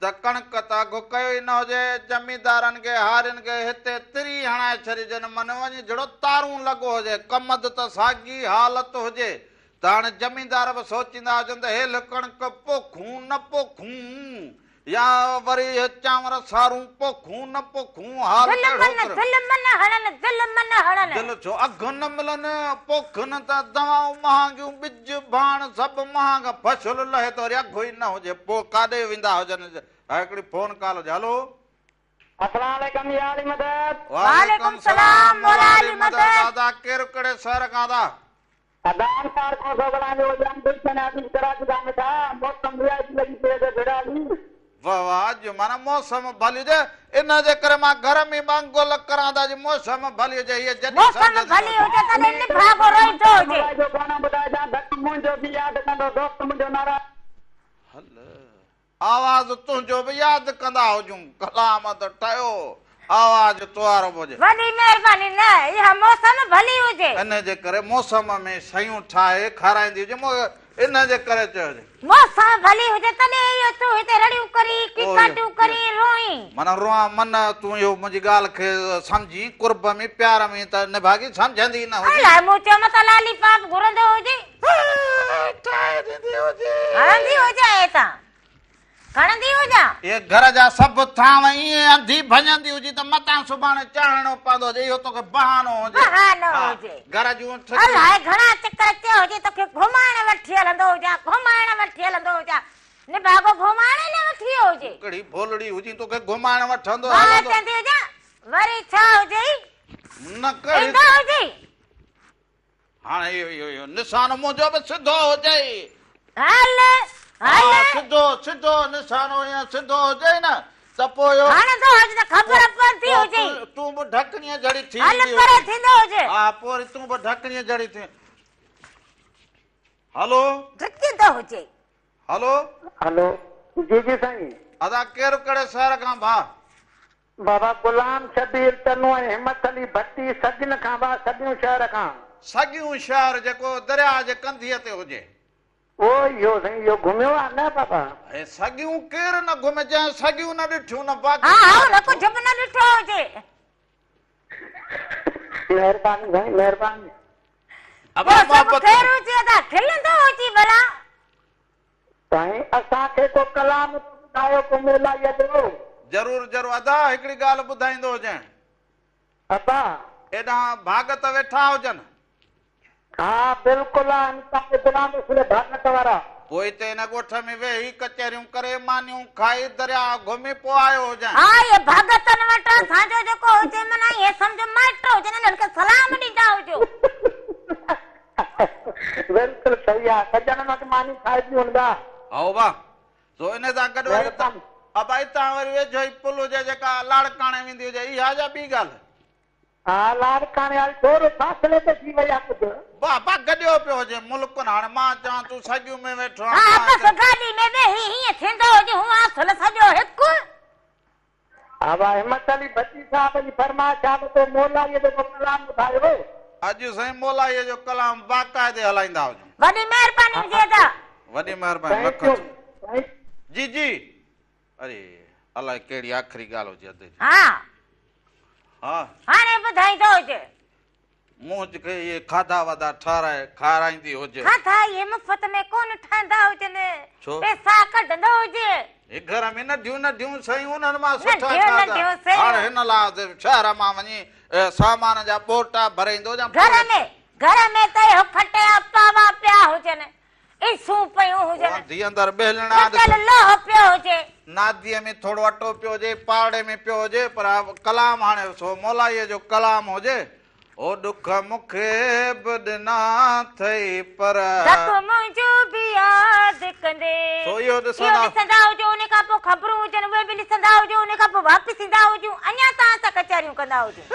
ته ڪڻڪ ته اگهه ڪيو ئي نه هجي، زميندارن کي هارين کي هتي تري هڻائي ڇڏجن، من وڃي جھڙو تارون لڳو هجي، ڪمند ته ساڳي حالت هجي ته هاڻي زميندار به سوچيندا هجن ته هيل ڪڻڪ پوکون نه پوکون يا وري اهي چانور سارون پوکون نه پوکون، حال دل ڪهڙو من ڪريون. دل من هڻن، دل من هڻن. دل ڇو اگهه نه ملن، پوکن ته دوائون مهانگيون، ٻج ڀاڻ سڀ مهانگا، فصل لهي ته وري اگهه ئي نه هجي، پوء ڪاڏي ويندا هجن ها هڪڙي فون ڪال هجي هلو. السلام عليڪم يا علي مدد. وعليڪم سلام مولا علي مدد. ادا ڪير ڪهڙي شهر کان ادا. ادا انصار کوسو ڳالهايان پيو ڄام گلشن عزيز ڪراچي کان مٺا موسم وي آء پي لڳي پئي اٿي ڀيڙا علي. واه واه اڄ معنيٰ موسم ڀلي هجي ان جي ڪري مان گهر ۾ ٻه گل ڪران ته اڄ موسم ڀلي هجي هيء جڏي موسم ڀلي هجي تڏهن نڀاڳو روئيندو هجي. مولائي جو گانو ٻڌائجان ڌڪ منهنجو به ياد ڪندو دوست منهنجو ناراض. هل آواز تنهنجو به ياد ڪندا هجون ڪلام ته ٺهيو آواز توهارو به هجي. وڏي مهرباني نه اها موسم ڀلي هجي. ان جي ڪري موسم ۾ شيون ٺاهي کارائيندي هجي مون ان جي ڪري چيو هجي. موسم ڀلي هجي تڏهن اهو تون هتي رڙيون ڪرين ڪيڪاٽيون ڪرين روئين. معنيٰ روئان من تون اهو منهنجي ڳالهه کي سمجهين قرب ۾ پيار ۾ ته نڀاڳي سمجهندي نه هجين. الائي مون چيو متان لالي پاپ گهرندو هجي. ٺاهي ڏيندي هجي. هڻندي هجان هتان. کڻندي هجان. اهي گهر جا سڀ ٿانو ائين انڌي ڀڃندي هجي ته متان سڀاڻي چاڙهڻو پوندو هجي اهو توکي بهانو هجي. بهانو هجي. گهر جون ٺڪيون. الائي گهڻا چڪر چيو هجي توکي گهمائڻ وٺي هلندو هجان گهمائڻ وٺي هلندو هجان نڀاڳو گهمائڻ ئي نه وٺي ويو هجي. ڪهڙي ڀولڙي هجين توکي گهمائڻ وٺندو مان هلندو. چوندي هجان وري ڇا هجئي. نه ڪهڙي. ايندو هجئي. هاڻي اهو اهو نشانو منهنجو به سڌو هجئي. هل هل. ها سڌو سڌو نشانو ائين سڌو هجئي نه ته پوء اهو. هڻندو هج ته خبر پوندي هجئي. تون به ڍڪڻيء جھڙي ٿي هل ويندي پري هجين. ٿيندو هجي. ها پوء وري تون به ڍڪڻيء جھڙي ٿي. هلو. ڊڪندو هجي. هلو. هلو جي جي سائين. ادا ڪير ڪهڙي شهر کان ڀاء. بابا غلام شبير چنو ۽ همت علي ڀٽي سڳين کان با سڳيون شهر کان. سڳيون شهر جيڪو درياء جي ڪنڌيء تي هجي. اهو اهو سائين اهو گهميو آ نه بابا. اي سڳيون ڪير نه گهمي جنهن سڳيون نه ڏٺيون نه باقي ها ڇا ها نه ڏٺو. ڪجهه به نه ڏٺو هجي. مهرباني سائين مهرباني. ابا ٻيو سڀ محبت خير هجي ادا کلندو هجي ڀلا. سائين اسان کي ڪو ڪلام ته ٻڌايو ڪو مولائيء جو. ضرور ضرور ادا هڪڙي ڳالهه ٻڌائيندو هجين. ابا. ايڏانهن ڀاڳت ويٺا هجن. ها بلڪل آهن سائين غلام رسول ڀاڳت وارا. پوء اتي هن ڳوٺ ۾ ويهي ڪچهريون ڪري مانيون کائي درياء گهمي پوء آيو هجين. ها اهي ڀاڳتن وٽ اسان جو جيڪو هجي معنيٰ ائين سمجهه مائٽ هجن انهن کي سلام ڏيندا هجو. بلڪل صحيح آ سڄڻن وٽ ماني کائبي هوندا. هائو با سو ان سان گڏ وري ابا اتان وري ويجهو ئي پل هجي جيڪا لاڙڪاڻي ويندي هجي اها يا ٻي ڳالهه. ها لاڙڪاڻي واري ٿورو فاصلي تي ٿي وئي آ ڪجهه. بابا گڏيو پيو هجي ملڪ نه هاڻي مان چوان تون سڳيون ۾ ويٺو آن ها مان بس چوان. گاڏي ۾ ويهي هيئن ٿيندو هجي هونء اصل سڄو هڪ. ابا همت علي ڀٽي صاحب جي فرمائش آ ته ڪو مولائيء جو ڪو ڪلام ٻڌايو. اڄ سائين مولائيء جو ڪلام باقاعدي هلائيندا هجون. وڏي مهرباني هجي ادا. وڏي مهرباني thank لک يو ٿورا. سائين. جي جي اري الائي ڪهڙي آخري ڳالهه هجي ادي جي. ها ها. هاڻي ٻڌائيندو هجي. مون کي اهي کاڌا واڌا ٺهرائي کارائيندي هجي. کاڌا اهي مفت ۾ ڪونه ٺهندا هجن. ڇو؟ پئسا ڪڍندو هجي. هي گهر ۾ ننڍيون ننڍيون شيون انهن مان سٺا ننڍيون کاڌا. ننڍيون شيون. هاڻ هن لاء شهر مان وڃي سامان جا ٻوٽا ڀري ايندو هجان. گهر ۾ گهر ۾ ته اهو کٽ جا پاوا پيا هجن. عيسون پيون هجن. انڌي اندر ٻهلڻا ڏس. کتل لوهه پيو هجي. ناديء ۾ ٿورو اٽو پيو هجي، پاڙي ۾ پيو هجي، پر ڪلام هاڻي سو مولائيء جو ڪلام هجي. او ڏک مون کي به ڏنا اٿئي پر. ڌڪ منهنجو به ياد ڪندي. سو اهو ڏسندا. اهو ڏسندا هجو، ان کان پوء خبرون هجن اهي به ڏسندا هجو، ان کان پوء واپس ايندا هجون، اڃا توهان سان ڪچهريون ڪندا هجون.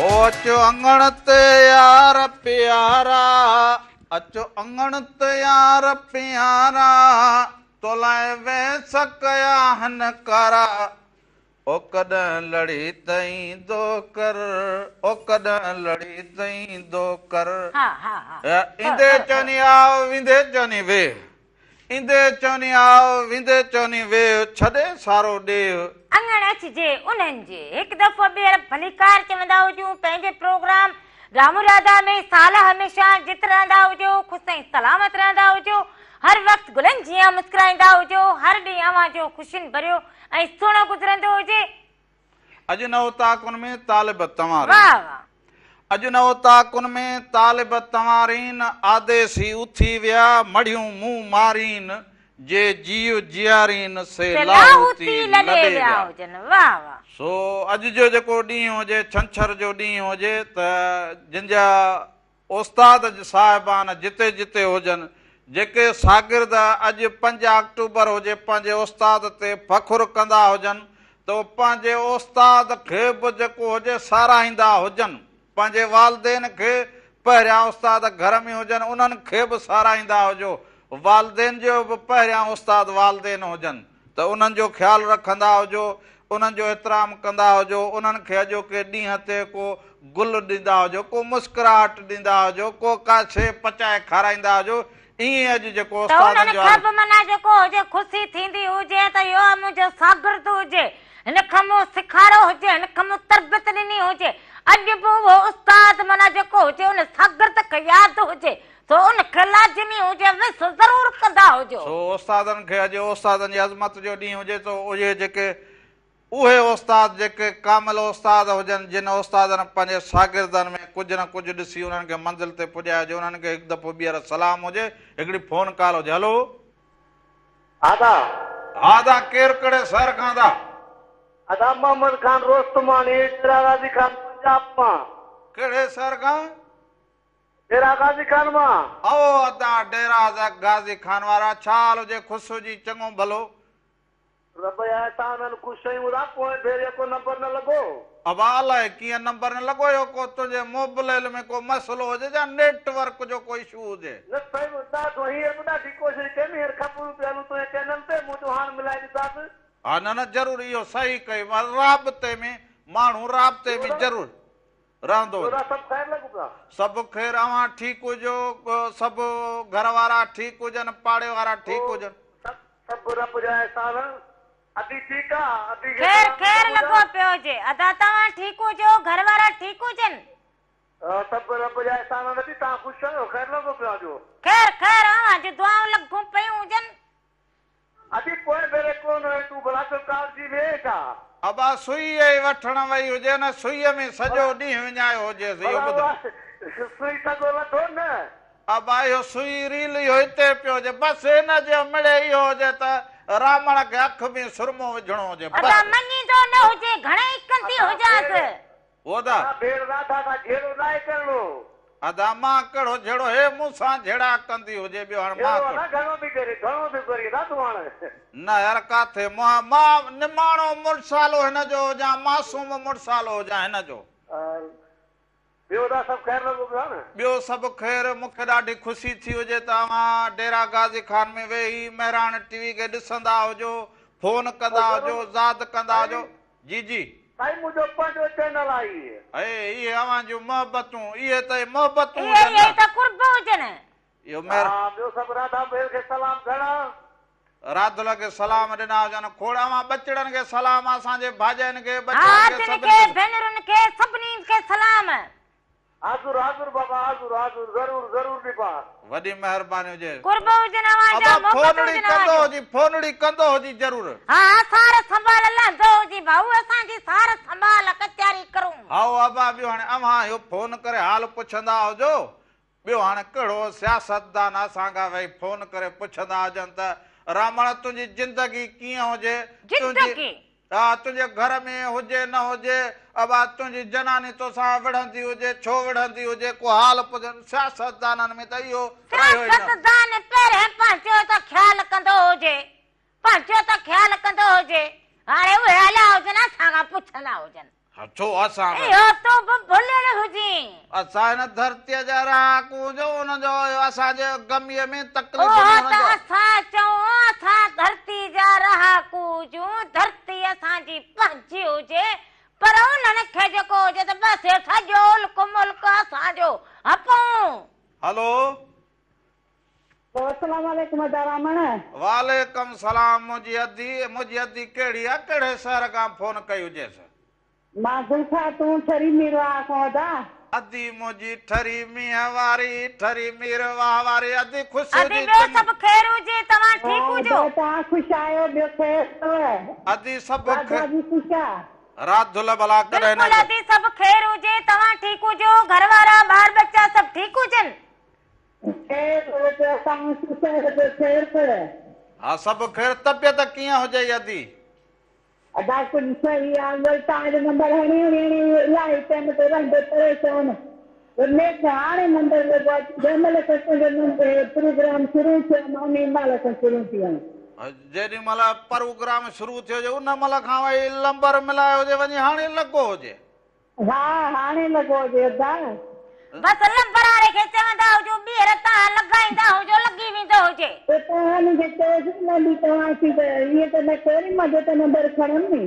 او اچو اڱڻ تي يار پيارا، اچو اڱڻ تي يار پيارا، تو لاء ويس ڪيا هن ڪارا، او ڪڏهن لڙي ته ايندو ڪر، او ڪڏهن لڙي ته ايندو ڪر. ايندي چوني آء ويندي چوني ويهه، ايندي چوني آء ويندي چوني ويهه، ڇڏي سارو ڏيهه. اڱڻ اچجي انهن جي. هڪ دفعو ٻيهر ڀليڪار چوندا هجون پنهنجي پروگرام رام راڌا ۾ سال هميشه جت رهندا هجو، خوش ۽ سلامت رهندا هجو، هر وقت گلن جيان مسڪرائيندا هجو، هر ڏينهن اوهان جو خوشين ڀريو ۽ سهڻو گذرندو هجي. اڄ نه اوطاقن ۾ طالب تنوارين. واه واه. اڄ نه اوطاقن ۾ طالب تنوارين، آديسي اٿي ويا مڙهيون مون مارين، جي جيء جيارين سي لاهوتي لڏي ويا هجن. واه واه. سو اڄ جو جيڪو ڏينهن هجي ڇنڇر جو ڏينهن هجي ته جن جا استاد صاحبان جتي جتي هجن جيڪي شاگرد اڄ 5 آڪٽوبر هجي پنهنجي استاد تي فخر ڪندا هجن ته اهي پنهنجي استاد کي به جيڪو هجي ساراهيندا هجن پنهنجي والدين کي پهريان استاد گهر ۾ هجن انهن کي به ساراهيندا هجو والدين جو به پهريان استاد والدين هجن ته انهن جو خيال رکندا هجو انهن جو احترام ڪندا هجو انهن کي اڄوڪي ڏينهن تي ڪو گل ڏيندا هجو ڪو مسڪراهٽ ڏيندا هجو ڪو ڪا شيء پچائي کارائيندا هجو ائين اڄ جيڪو ته استادن انهن جو کي حال به معنيٰ جيڪو هجي خوشي ٿيندي هجي ته اهو منهنجو شاگرد هجي هن کي مون سيکاريو هجي هن کي مون تربيت ڏني هجي اڄ به اهو استاد معنيٰ جيڪو هجي ان شاگرد کي ياد هجي سو ان کي لازمي هجي وس ضرور ڪندا هجو. سو استادن کي اڄ استادن جي عظمت جو ڏينهن هجي ته اهي جيڪي اهي استاد جيڪي ڪامل استاد هجن جن استادن پنهنجي شاگردن ۾ ڪجهه نه ڪجهه ڏسي انهن کي منزل تي پڄايو هجي انهن کي هڪ دفعو ٻيهر سلام هجي هڪڙي فون ڪال هجي هلو. ادا. ها ادا ڪير ڪهڙي شهر کان ادا. ادا محمد خان روستماڻي ڊيرا غازي خان پنجاب مان. ڪهڙي شهر کان. ڊيرا غازي خان مان. او ادا ڊيرا غازي خان وارا ڇا حال هجي خوش هجي چڱو ڀلو. رب جا احسان آهن خوش آهيون ادا پوئين ڀيري ڪو نمبر نه لڳو. ابا الائي ڪيئن نمبر نه لڳو اهو ڪو تنهنجي موبليل ۾ ڪو مسئلو هجي يا نيٽ ورڪ جو ڪو اشو هجي. نه سائين ڏاڍو هينئر به ڏاڍي ڪوشش ڪيم هينئر خبرون پيا هلون تنهنجي چينل تي مون چيو هاڻ ملائي ڏسانس. ها نه نه ضرور اهو صحيح ڪئي رابطي ۾ ماڻهو رابطي ۾ ضرور رهندو هجي. سڀ خير لڳو پيا. سڀ خير اوهان ٺيڪ هجو سڀ گهر وارا ٺيڪ هجن پاڙي وارا ٺيڪ هجن. سڀ رب جا احسان ادي ٺيڪ آ ادي کي خير سلام خير ڏيندا لڳو منهنجا. پيو هجي ادا توهان ٺيڪ هجو گهر وارا ٺيڪ هجن. سڀ رب جا احسان ادي توهان خوش آهيو خير لڳو پيو آ جو. خير خير اوهان جون دعائون لڳون پيون هجن. ادي پوئين ڀيري ڪونه هئين تون ڀلا ڇو ڪاوڙجي وئين ڇا؟ ابا سوئي ئي وٺڻ وئي هجي نه سوئيء ۾ سڄو ڏينهن وڃايو هجيس اهو ڀلا ٻڌ. اها سوئي سڳو لڌو نه. ابا اهو سوئي ريل اهو هتي پيو هجي بس هن جي مڙئي اهو هجي ته رامڻ کي اک ۾ سرمو وجهڻو هجي بس. ادا مڃيندو نه هجي گهڻئي ڪندي ادا هجانس. ڀيڻ او ادا. ادا ڀيڻ راڌا سان جهيڙو ناهي ڪرڻو. ادا مان ڪهڙو جهيڙو هي مون سان جهيڙا ڪندي هجي ٻيو هاڻ مان جهيڙو ادا ڪهڙو. گهڻو ٿي ڪرين گهڻو ٿيو ڪرين ادا تون هاڻ. نه يار ڪاٿي مان مان نماڻو مڙسالو هن جو هجان معصوم مڙسالو هجان هن جو. ٻيو ادا سڀ خير لڳو پيو آ نه. ٻيو سڀ خير مون کي ڏاڍي خوشي ٿي هجي ته اوهان ڊيرا غازي خان ۾ ويهي مهراڻ ٽي وي کي ڏسندا هجو فون ڪندا هجو ضرور ياد ڪندا هجو سائين. جي جي. سائين منهنجو پنهنجو چينل آهي هي. اهي اهي اوهان جون محبتون اهي ته محبتون اهي هجن اهي نه. ته قرب هجن. اهو مهر. ها ٻيو سڀ راڌا ڀيڻ کي سلام گهڻا. راڌل کي سلام ڏنا هجن کوڙ اوهان ٻچڙن کي سلام اسان جي ڀاڄاين کي ها ٻچڙن کي ادين سڀني کي کي. ڀينرن کي سڀني کي سلام. حاضر حاضر بابا حاضر حاضر ضرور ضرور ڏبا. وڏي مهرباني هجي. قرب هجن اوهان جا ابا محبت فونڙي هجن اوهان ڪندو جون. هجي فونڙي ڪندو هجي ضرور. ها ها سار سنڀال لهندو هجي ڀائو اسان جي سار سنڀال ڪچهري ڪرون. هائو ابا ٻيو هاڻي اوهان اهو فون ڪري حال پڇندا هجو ٻيو هاڻي ڪهڙو سياستدان اسان کان ويهي فون ڪري پڇندا هجن ته رامڻ تنهنجي زندگي ڪيئن هجي تنهنجي زندگي. ها تنهنجي گهر ۾ هجي نه هجي ابا تنهنجي جناني توسان وڙهندي هجي ڇو وڙهندي هجي ڪو حال پڇن سياستدانن ۾ ته اهو رهيو ئي نه. سياستدان پهرين پنهنجو ته خيال ڪندو هجي پنهنجو ته خيال ڪندو هجي هاڻي اهي هليا هجن اسان کان پڇندا هجن. ها ڇو اسان به. اهو تون به ڀليل هجين. اسان هن ڌرتيء جا رهاڪو هجون ان جو اسان جي غميء ۾ تڪليف ۾ اهو انهن ته جو. اسان چئون اسان ڌرتي جا رهاڪو هجون ڌرتي اسان جي پنهنجي هجي پر انهن کي جيڪو هجي ته بس سڄو الڪ ملڪ اسان جو هپون. هلو. السلام عليڪم ادا رامڻ. وعليڪم سلام منهنجي ادي منهنجي ادي ڪهڙي آ ڪهڙي شهر کان فون ڪئي هجيس. مان گل خاتون ٺري ميرواهه کان ادا. ادي منهنجي ٺري مينهن واري، ٺري مير واهه واري، ادي خوش ادي هجين ٻيو چڱي. سڀ خير هجي، توهان ٺيڪ هجو. ادا توهان خوش آهيو، ٻيو خير اٿو. ادي سڀ راڌا به خوش آ. راڌل ڀلا ڪڏهن نه. بلڪل ادي سڀ خير هجي، توهان ٺيڪ هجو، گهر وارا ٻار ٻچا سڀ ٺيڪ هجن. خير هجي، توهان خوش آهيو ٻيو خير اٿو. ها سڀ خير، طبيعت ڪيئن هجئي ادي؟ ادا ڪجهه صحيح آ وري توهان جو نمبر هڻي هڻي هڻي الاهي ٽيم تي رهندو پريشان وري نيٺ هاڻي نمبر لڳو آ جنهن مهل کان تنهنجو نمبر هي پروگرام شروع ٿيو آ مان انهي مهل کان شروع ٿي ويم. جيڏي مهل پروگرام شروع ٿيو هجي ان مهل کان وئي لمبر ملايو هجي وڃي هاڻي لڳو هجي. ها هاڻي لڳو هجي ادا. بس لمبر واري کي چوندا هجو ٻيهر توهان لڳائيندا هجو لڳي ويندو هجي. پوء توهان مون کي چيوسين نه به توهان سين ته ائين ته نه ڪيو ني مان جو ته نمبر کڻم ني.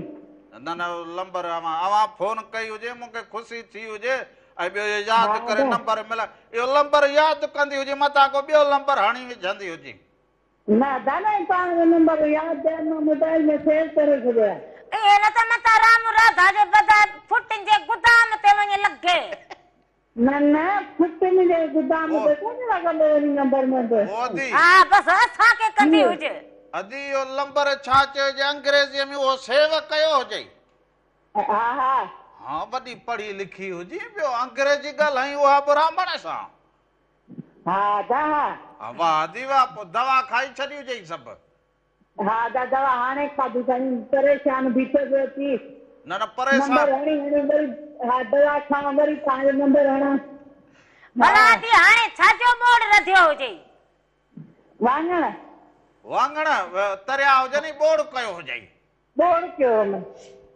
نه نه لمبر اوهان اوهان فون ڪئي هجي مون کي خوشي ٿي هجي ۽ ٻيو اهو ياد ها ڪري ادا. نمبر ملائي اهو لمبر ياد ڪندي هجي متان ڪو ٻيو لمبر هڻي وجهندي هجي. نه ادا نه توهان جو نمبر ياد آهي مان موبائل ۾ سيو ڪري ڇڏيو آهي. ائين نه ته متان رام راڌا جي بداء ڦٽين جي گدام تي وڃي لڳي. نه نه ڦٽين جي گدام تي ڪونه لڳندو وڃي نمبر منهنجو. او ادي. ها بس اسان کي ڪندي هجي. ادي اهو لمبر ڇا چئجي انگريزيء ۾ اهو سيو ڪيو هجئي. ها ها. ها وڏي پڙهي لکي هجين ٻيو انگريزي ڳالهائين اها به رامڻ سان. ها ادا ها. واه ادي واه پوء دوا کائي ڇڏي هجئي سڀ. ها ادا دوا هاڻي کاڌي سائين پريشان بيٺو پيو اچي. نه نه پريشان. نمبر هڻي هڻي وري ها دوا کان وري توهان جو نمبر هڻان. ڀلا ادي هاڻي ڇا جو ٻوڙ رڌيو هجئي. واڱڻ. واڱڻ تريا هجن ئي ٻوڙ ڪيو هجئي. ٻوڙ ڪيو هوم.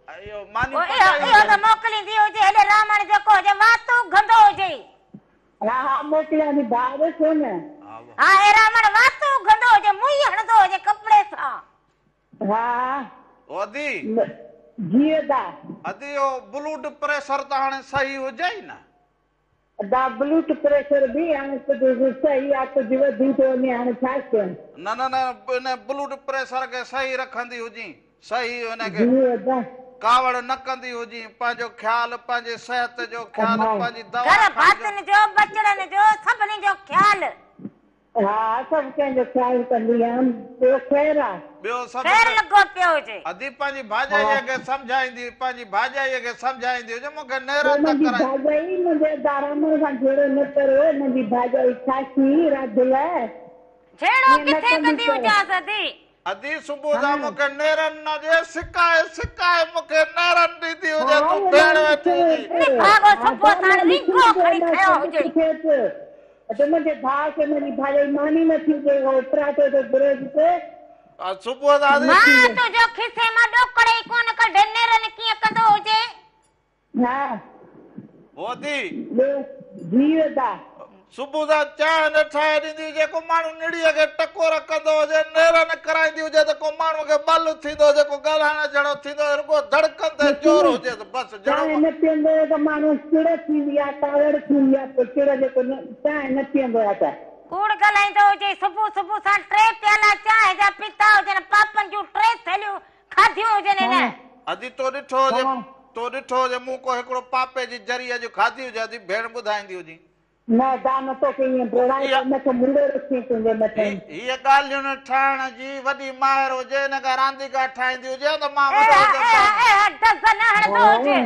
اهو مانيون پوء پچايون اهو ته هجن. موڪليندي هجي هيڏي رامڻ جيڪو هجي واتون گهندو هجي. ها ها موڪليان ٿي ڀاء ڏسو نه. ها هي رامڻ واتون گهندو هجي منهن هڻندو هجي ڪپڙي سان. ها. او ادي. جي ادا. ادي اهو بلوڊ پريشر ته هاڻي صحيح هجئي نه. ادا بلوٽ پريشر به هاڻي ڪجهه صحيح آ ڪجهه وڌي ٿو وڃي هاڻي ڇا ڪيان. نه نه نه ان بلوٽ پريشر کي صحيح رکندي هجين صحيح ان کي جي ادا. ڪاوڙ نه ڪندي هجين پنهنجو خيال پنهنجي صحت جو خيال پنهنجي دوا گهر کائڻ جو. ڀاتين جو ٻچڙن جو سڀني جو خيال. ها سڀ ڪنهن جو خيال ڪندي آهيان ٻيو خير آ. ٻيو سڀ خير لڳو پيو هجي. ادي پنهنجي ڀاڄائيء کي سمجهائيندي پنهنجي ڀاڄائيء کي سمجهائيندي هجي مون کي نيرن ته منهنجي ڪرائين. ڀاڄائي منهنجي دارامن سان جهيڙو نه ڪريو منهنجي ڀاڄائي ڇاشي راڌل جهيڙو ائين نه ڪٿي ڪندي ڪندي ڪر. هجانس ادي. ادي صبح سان مون کي نيرن نه ڏي سڪائي سڪائي مون کي نيرن ڏيندي هجي تون ڀيڻ ويٺي هجين. نڀاڳو صبح ساڻ رينگو کڻي کنيو هجي. ته منهنجي ڀاء کي منهنجي ڀاڄائي ماني نه ٿي ڏئي اهو پراٺو ٿو گهري ڏسي. صبح سان ادي. مان تنهنجو کيسي مان ڏوڪڙ ئي ڪونه ڪڍي نيرن ڪيئن ڪندو هجي. ها. او ادي. ٻيو جي ادا. صبح سان چانهه نه ٺاهي ڏيندي هجي، ڪو ماڻهو نڙيء کي ٽڪور ڪندو هجي، نيرن ڪرائيندي هجي ته ڪو ماڻهوء کي ٻل ٿيندو هجي، ڪو ڳالهائڻ جهڙو ٿيندو هجي، رڳو ڌڙڪن تي زور هجيس بس جهڙو. چانهه نه پيئندو هو ته ماڻهو چڙ ٿيندي آهي، ڪاوڙ ٿيندي آهي، پوء چڙ جيڪو چانهه نه پيئندو آهي ته. ڪوڙ ڳالهائيندو هجي، صبح صبح سان ٽي پيالا چانهه جا پيتا هجن، پاپن جون ٽي ٿيلهيون کاڌيون هجن هن. ادي تو ڏٺو هجي، تو ڏٺو هجي مون ڪو هڪڙو پاپي جي ذري اڄ کاڌي هجي، ادي ڀيڻ ٻڌائيندي هجي. نه ادا نه توکي ائين ڊوڙائي ته نه ته مڙو رکين تنهنجي مٿان. هيء ڳالهين ٺاهڻ جي وڏي ماهر هجي، ان کان رانديڪا ٺاهيندي هجي ها ته مان وڏو هجان ته. اها ڊز نه هڻندو هجي.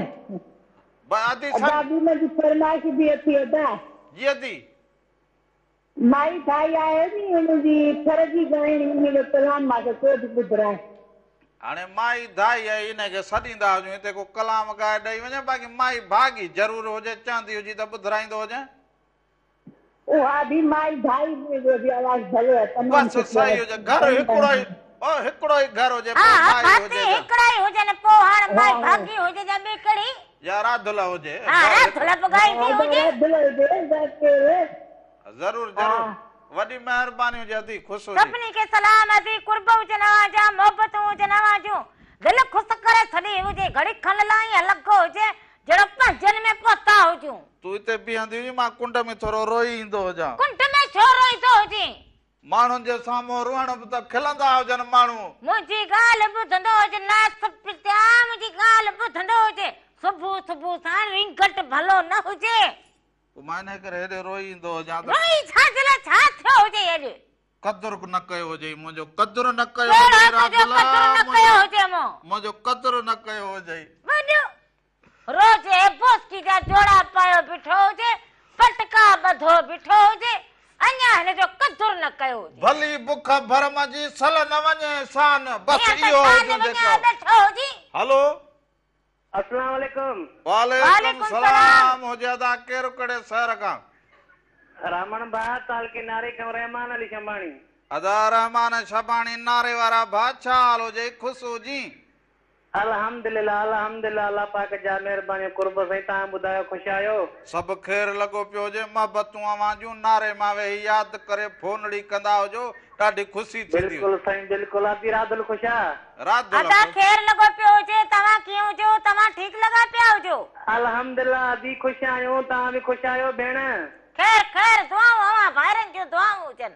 ادي ادا ٻي منهنجي فرمائش به اٿي ادا. جي ادي. مائي ڌائي آهي ني ان جي ٿر جي ڳائڻي ان جو ڪلام مان کي ڪو به ٻڌراء. هاڻي مائي ڌائي آهي ان کي سڏيندا هجون هتي ڪو ڪلام ڳائي ڏئي وڃي باقي مائي ڀاڳي ضرور هجي چوندي هجي ته ٻڌرائيندو هجين. اها به مائي ڌائي جو به آواز ڀلو آهي تمام بس سٺو صحيح هجي گهر هڪڙو ئي هڪڙو ئي گهر هجي ها پوء ها مائي ڀاتي هجي جا. هڪڙا ئي هجن پوء هاڻ مائي ڀاڳي هجي يا ٻي ڪهڙي. يا راڌل هجي. ها راڌل به ڳائيندي هجي. راڌل هجي يا ڪير. ضرور ضرور وڏي مهرباني هجي ادي خوش هجي. سڀني کي سلام ادي قرب هجن اوهان جا محبتون هجن اوهان جون دل خوش ڪري ڇڏي هجي گهڙي کن لاء ائين لڳو هجي جهڙو پنهنجن ۾ پهتا هجون. تون هتي بيهندي هجين مان ڪنڊ ۾ ٿورو روئي ايندو هجان. ڪنڊ ۾ ڇو روئيندو هجين. ماڻهن جي سامهون روئڻ به ته کلندا هجن ماڻهو. منهنجي ڳالهه ٻڌندو هج ناس پتيا منهنجي ڳالهه ٻڌندو هج صبح صبح سان رينگٽ ڀلو نه هجي. پوء مان انهيء ڪري هيڏي روئي ايندو هجان ته. روئي ڇا جي لاء ڇا ٿيو هجئي اڄ؟ قدر نه ڪيو هجئي منهنجو قدر نه ڪيو ڪهڙو هجئي تنهنجو راڌلا قدر نه ڪيو هجي مون؟ منهنجو قدر نه ڪيو هجئي. وڏو روز هي بوسڪي جا جوڙا پايو بيٺو هجي، پٽڪا ٻڌو بيٺو هجي، اڃا هن جو قدر نه ڪيو هجي. ڀلي بک ڀرم جي سل نه وڃي سان، بس هينئر ته اهو شان هجون وڃائي جيڪو. بيٺو هجين. هلو. السلام عليڪم. وعليڪم سلام هجي ادا ڪير ڪهڙي شهر کان. رامڻ ڀاء تعلقي ناري کان رحمان علي شنباڻي. ادا رحمان شنباڻي ناري وارا ڀاء ڇا حال هجئي خوش هجين. الحمدلله الحمدلله الله پاڪ جا مهربانيون قرب سائين توهان ٻڌايو خوش آهيو. سڀ خير لڳو پيو هجي محبتون اوهان جون ناري مان ويهي ياد ڪري فونڙي ڪندا هجو ڏاڍي خوشي ٿيندي هجي. بلڪل سائين بلڪل ادي راڌل خوش آ. راڌل ادا خوش. خير لڳو پيو هجي توهان ڪيئن هجو توهان ٺيڪ لڳا پيا هجو. الحمدلله ادي خوش آهيون توهان به خوش آهيو ڀيڻ. خير خير دعائون اوهان ڀائرن جون دعائون هجن.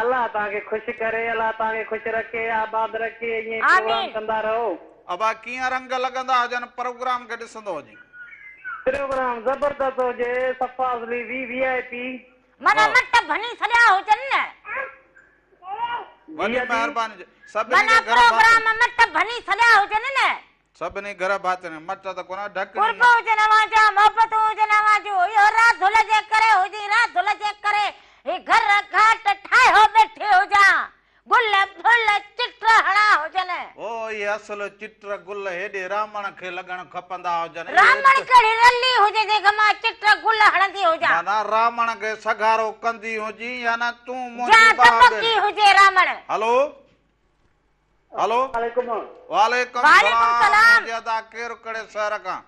الله توهان کي خوش ڪري الله توهان کي خوش رکي آباد رکي ائين ئي پروگرام آمين. ڪندا رهو. ابا ڪيئن رنگ لڳندا هجن پروگرام کي ڏسندو هجين. پروگرام زبردست هجي صفا اصلي وي وي آء پي. معنيٰ واھ. مٽ ڀني ڇڏيا هجن نه. جي وڏي ادي. مهرباني هجي سڀني معنيٰ کي گهر ڀاتين. پروگرام مٽ ڀني ڇڏيا هجن نه. سڀني گهر ڀاتين مٽ ته ڪونه ڍڪڻي قرب نه. هجن اوهان جا محبتون هجن اوهان جون اهو راڌل جي ڪري هجين راڌل جي ڪري هي گهر گهاٽ ٺاهيو ويٺي هجان گل ڦل چٽ هڻا هجن. او اهي اصل چٽ گل هيڏي رامڻ کي لڳڻ کپندا هجن اهي رامڻ ڪهڙي رلي هجي جنهن کي مان چٽ گل هڻندي هجان. معنيٰ رامڻ کي سگهارو ڪندي هجين يا نه تون جا منهنجي ٻانهن دٻڪي ٻيلي. هجي رامڻ. هلو. هلو. عليڪم. وعليڪم وعليڪم سلام سلام. هجي ادا ڪير ڪهڙي شهر کان.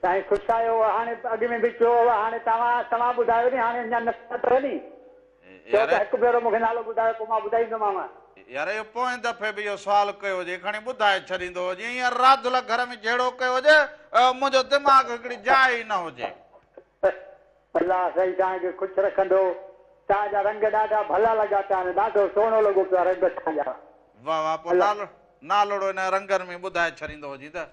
سائين خوش آهيو هاڻي اڳ ۾ به چيو هو هاڻي توهان توهان ٻڌايو ني هاڻي اڃا نه سڃاتو ني چيو ته هڪ ڀيرو مونکي نالو ٻڌايو پوء مان ٻڌائيندومانو. يار اهو پوئين دفعي به اهو سوال ڪيو هجي کڻي ٻڌائي ڇڏيندو هجي هينئر راڌل گهر ۾ جهيڙو ڪيو هجي منهنجو دماغ هڪڙي جاء ئي نه هجي. الله سائين توهان کي خوش رکندو. توهان جا رنگ ڏاڍا ڀلا لڳا پيا آهن ڏاڍو سهڻو لڳو پيو آهي رنگ توهان جا. واه واه پوء نالوڙو ان رنگن ۾ ٻڌائي ڇڏيندو هجين ته.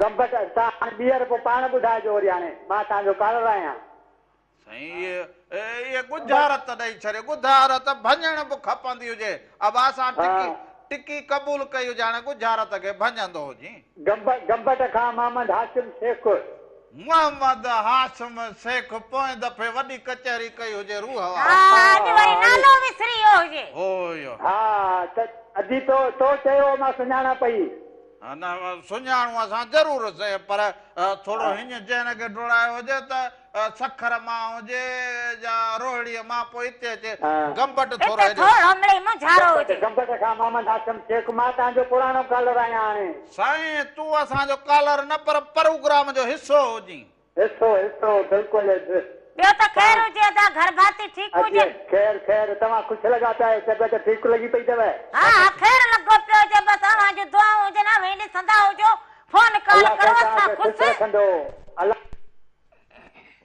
گمبٽ توهان هاڻي ٻيهر پوء پاڻ ٻڌائجو وري هاڻي مان توهان جو ڪالر آهيان. سائين اهي ڳجهارت ڏئي ڇڏيو ڳجهارت ڀڃڻ به کپندي هجي ابا اسان ٽڪي ٽڪي قبول ڪئي هجي هاڻي ڳجهارت کي ڀڃندو هجين. گمبٽ کان محمد هاشم شيخ. محمد هاشم شيخ پوئين دفعي وڏي ڪچهري ڪئي هجي روح وارو. ها اڄ وري نالو وسري ويو هجي. هو. ها ته ادي تو تو چيو هو مان سڃاڻان پئي. نه سڃاڻون اسان ضرور سهي پر ٿورو هينئن جنهن کي ڊوڙايو هجي ته سکر مان هجي يا روهڙيء مان پوء هتي اچي گمبٽ ٿورو هتي هيڏي. ٿورو مڙئي مونجهارو هجي. گمبٽ کان محمد هاشم شيخ مان توهان جو پراڻو ڪالر آهيان هاڻي. سائين تون اسان جو ڪالر نه پر پروگرام جو حصو هجين. حصو حصو بلڪل. ٻيو ته خير هجي ادا گهر ڀاتي ٺيڪ هجن. خير خير توهان خوش لڳا پيا آهيو طبيعت ٺيڪ لڳي پئي اٿو. ها ها خير لڳو پيو هجي بس اوهان جون دعائون هجن اوهين ڏسندا هجو فون ڪال الله ڪرو سائين اسان توهان کي خوش. خوش رکندو الله.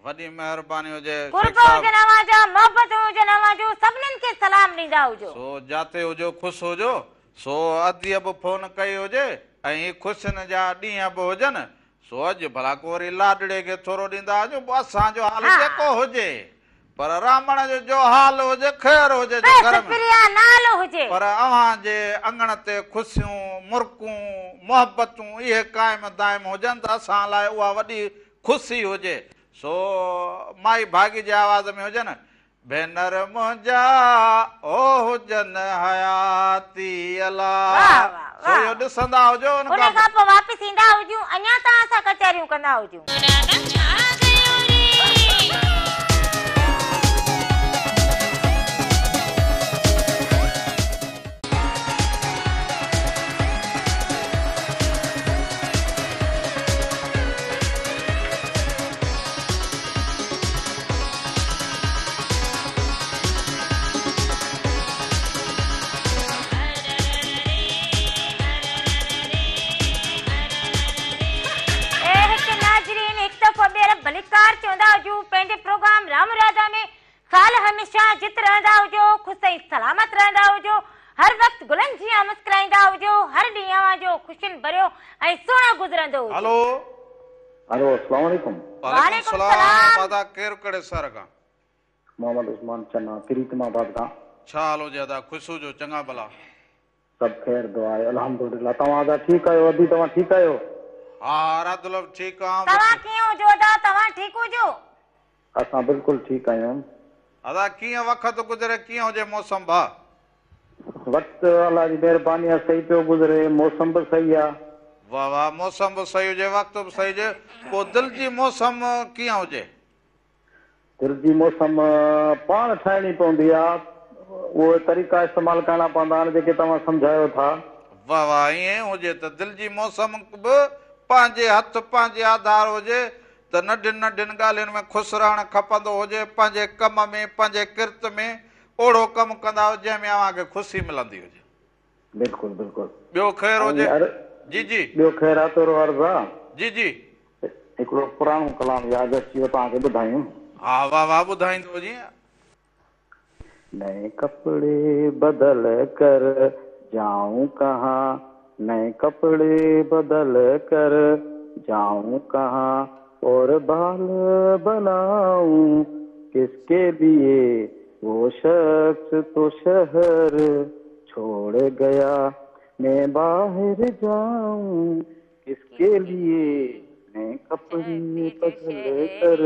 وڏي مهرباني هجي شيخ قرب صاحب. هجن اوهان جا محبتون هجن اوهان جون سڀنين کي سلام ڏيندا هجو. سو جاتي هجو خوش هجو سو اديء به فون ڪئي هجي ۽ هي خوشين جا ڏينهن به هجن سو اڄ ڀلا ڪو وري لاڏڙي کي ٿورو ڏيندا هجون پوء اسان جو حال جيڪو هجي پر رامڻ جو جو حال هجي خير هجي جو بس گهر ۾. پريان نال هجي. پر اوهان جي اڱڻ تي خوشيون، مرڪون، محبتون اهي قائم دائم هجن ته اسان لاء اها وڏي خوشي هجي. سو مائي ڀاڳي جي آواز ۾ هجن، ڀينر منهنجا او هجن حياتي الا. واه واه سو اهو واه. ڏسندا هجو ان ان کان کان پوء واپس ايندا هجون اڃا توهان سان ڪچهريون ڪندا هجون. اي هڪ ناظرين هڪ دفعو ٻيهر ڀليڪار چوندا هجون پنهنجي پروگرام رام راڌا ۾ سال هميشه جت رهندا هجو خوش ۽ سلامت رهندا هجو هر وقت گلن جيان مسڪرائيندا هجو هر ڏينهن اوهان جو خوشين ڀريو ۽ سهڻو گذرندو هجي. هلو. हेलो, अस्सलाम वालेकुम। वालेकुम सलाम। अदा केरु कहिड़े शहर खां? मोहम्मद उस्मान चन्ना, प्रीतमाबाद खां। छा हाल हुजे अदा? ख़ुशि हुजो, चङा भला? सभु ख़ैर दुआ आहे, अल्हम्दुलिल्लाह। तव्हां अदा ठीकु आहियो? अदी तव्हां ठीकु आहियो? हा रादुल ठीकु आहियां। तव्हां कीअं हुजो अदा? तव्हां ठीकु हुजो? असां बिल्कुलु ठीकु आहियूं। अदा कीअं वक़्तु गुज़रे, कीअं हुजे मौसम भा? वक़्तु अलाह जी महिरबानी आहे, सही पियो गुज़रे, मौसम बि सही आहे। वाह वाह, मौसम बि सही हुजे, वक़्तु बि सही हुजे, पोइ दिलि जी मौसम कीअं हुजे? दिलि जी मौसम पाण ठाहिणी पवंदी आहे, उहे तरीक़ा इस्तेमालु करणा पवंदा आहिनि जेके तव्हां सम्झायो था। वाह वाह, ईअं हुजे त दिलि जी मौसम बि पंहिंजे हथु पंहिंजे आधार हुजे, त नंढियुनि नंढियुनि ॻाल्हियुनि में ख़ुशि रहणु खपंदो हुजे, पंहिंजे कम में पंहिंजे किरत में ओहिड़ो कमु कंदा हुजो जंहिंमें अव्हांखे ख़ुशी मिलंदी हुजे। बिल्कुलु बिल्कुलु। ॿियो ख़ैर हुजे? जी जी, ॿियो ख़ैर आहे। थोरो अर्ज़ु आहे। जी जी, हिकिड़ो पुराणो कलाम यादि अची वियो, तव्हांखे ॿुधायूं। हा वाह वाह, ॿुधाईंदो जीअं। नए कपड़े बदल कर जाऊं कहाँ, नए कपड़े बदल कर जाऊं कहाँ, और बाल बनाऊं किसके लिए, वो शख्स तो शहर छोड़ गया, मैं बाहर जाऊं किसके लिए, नए कपड़े बदल कर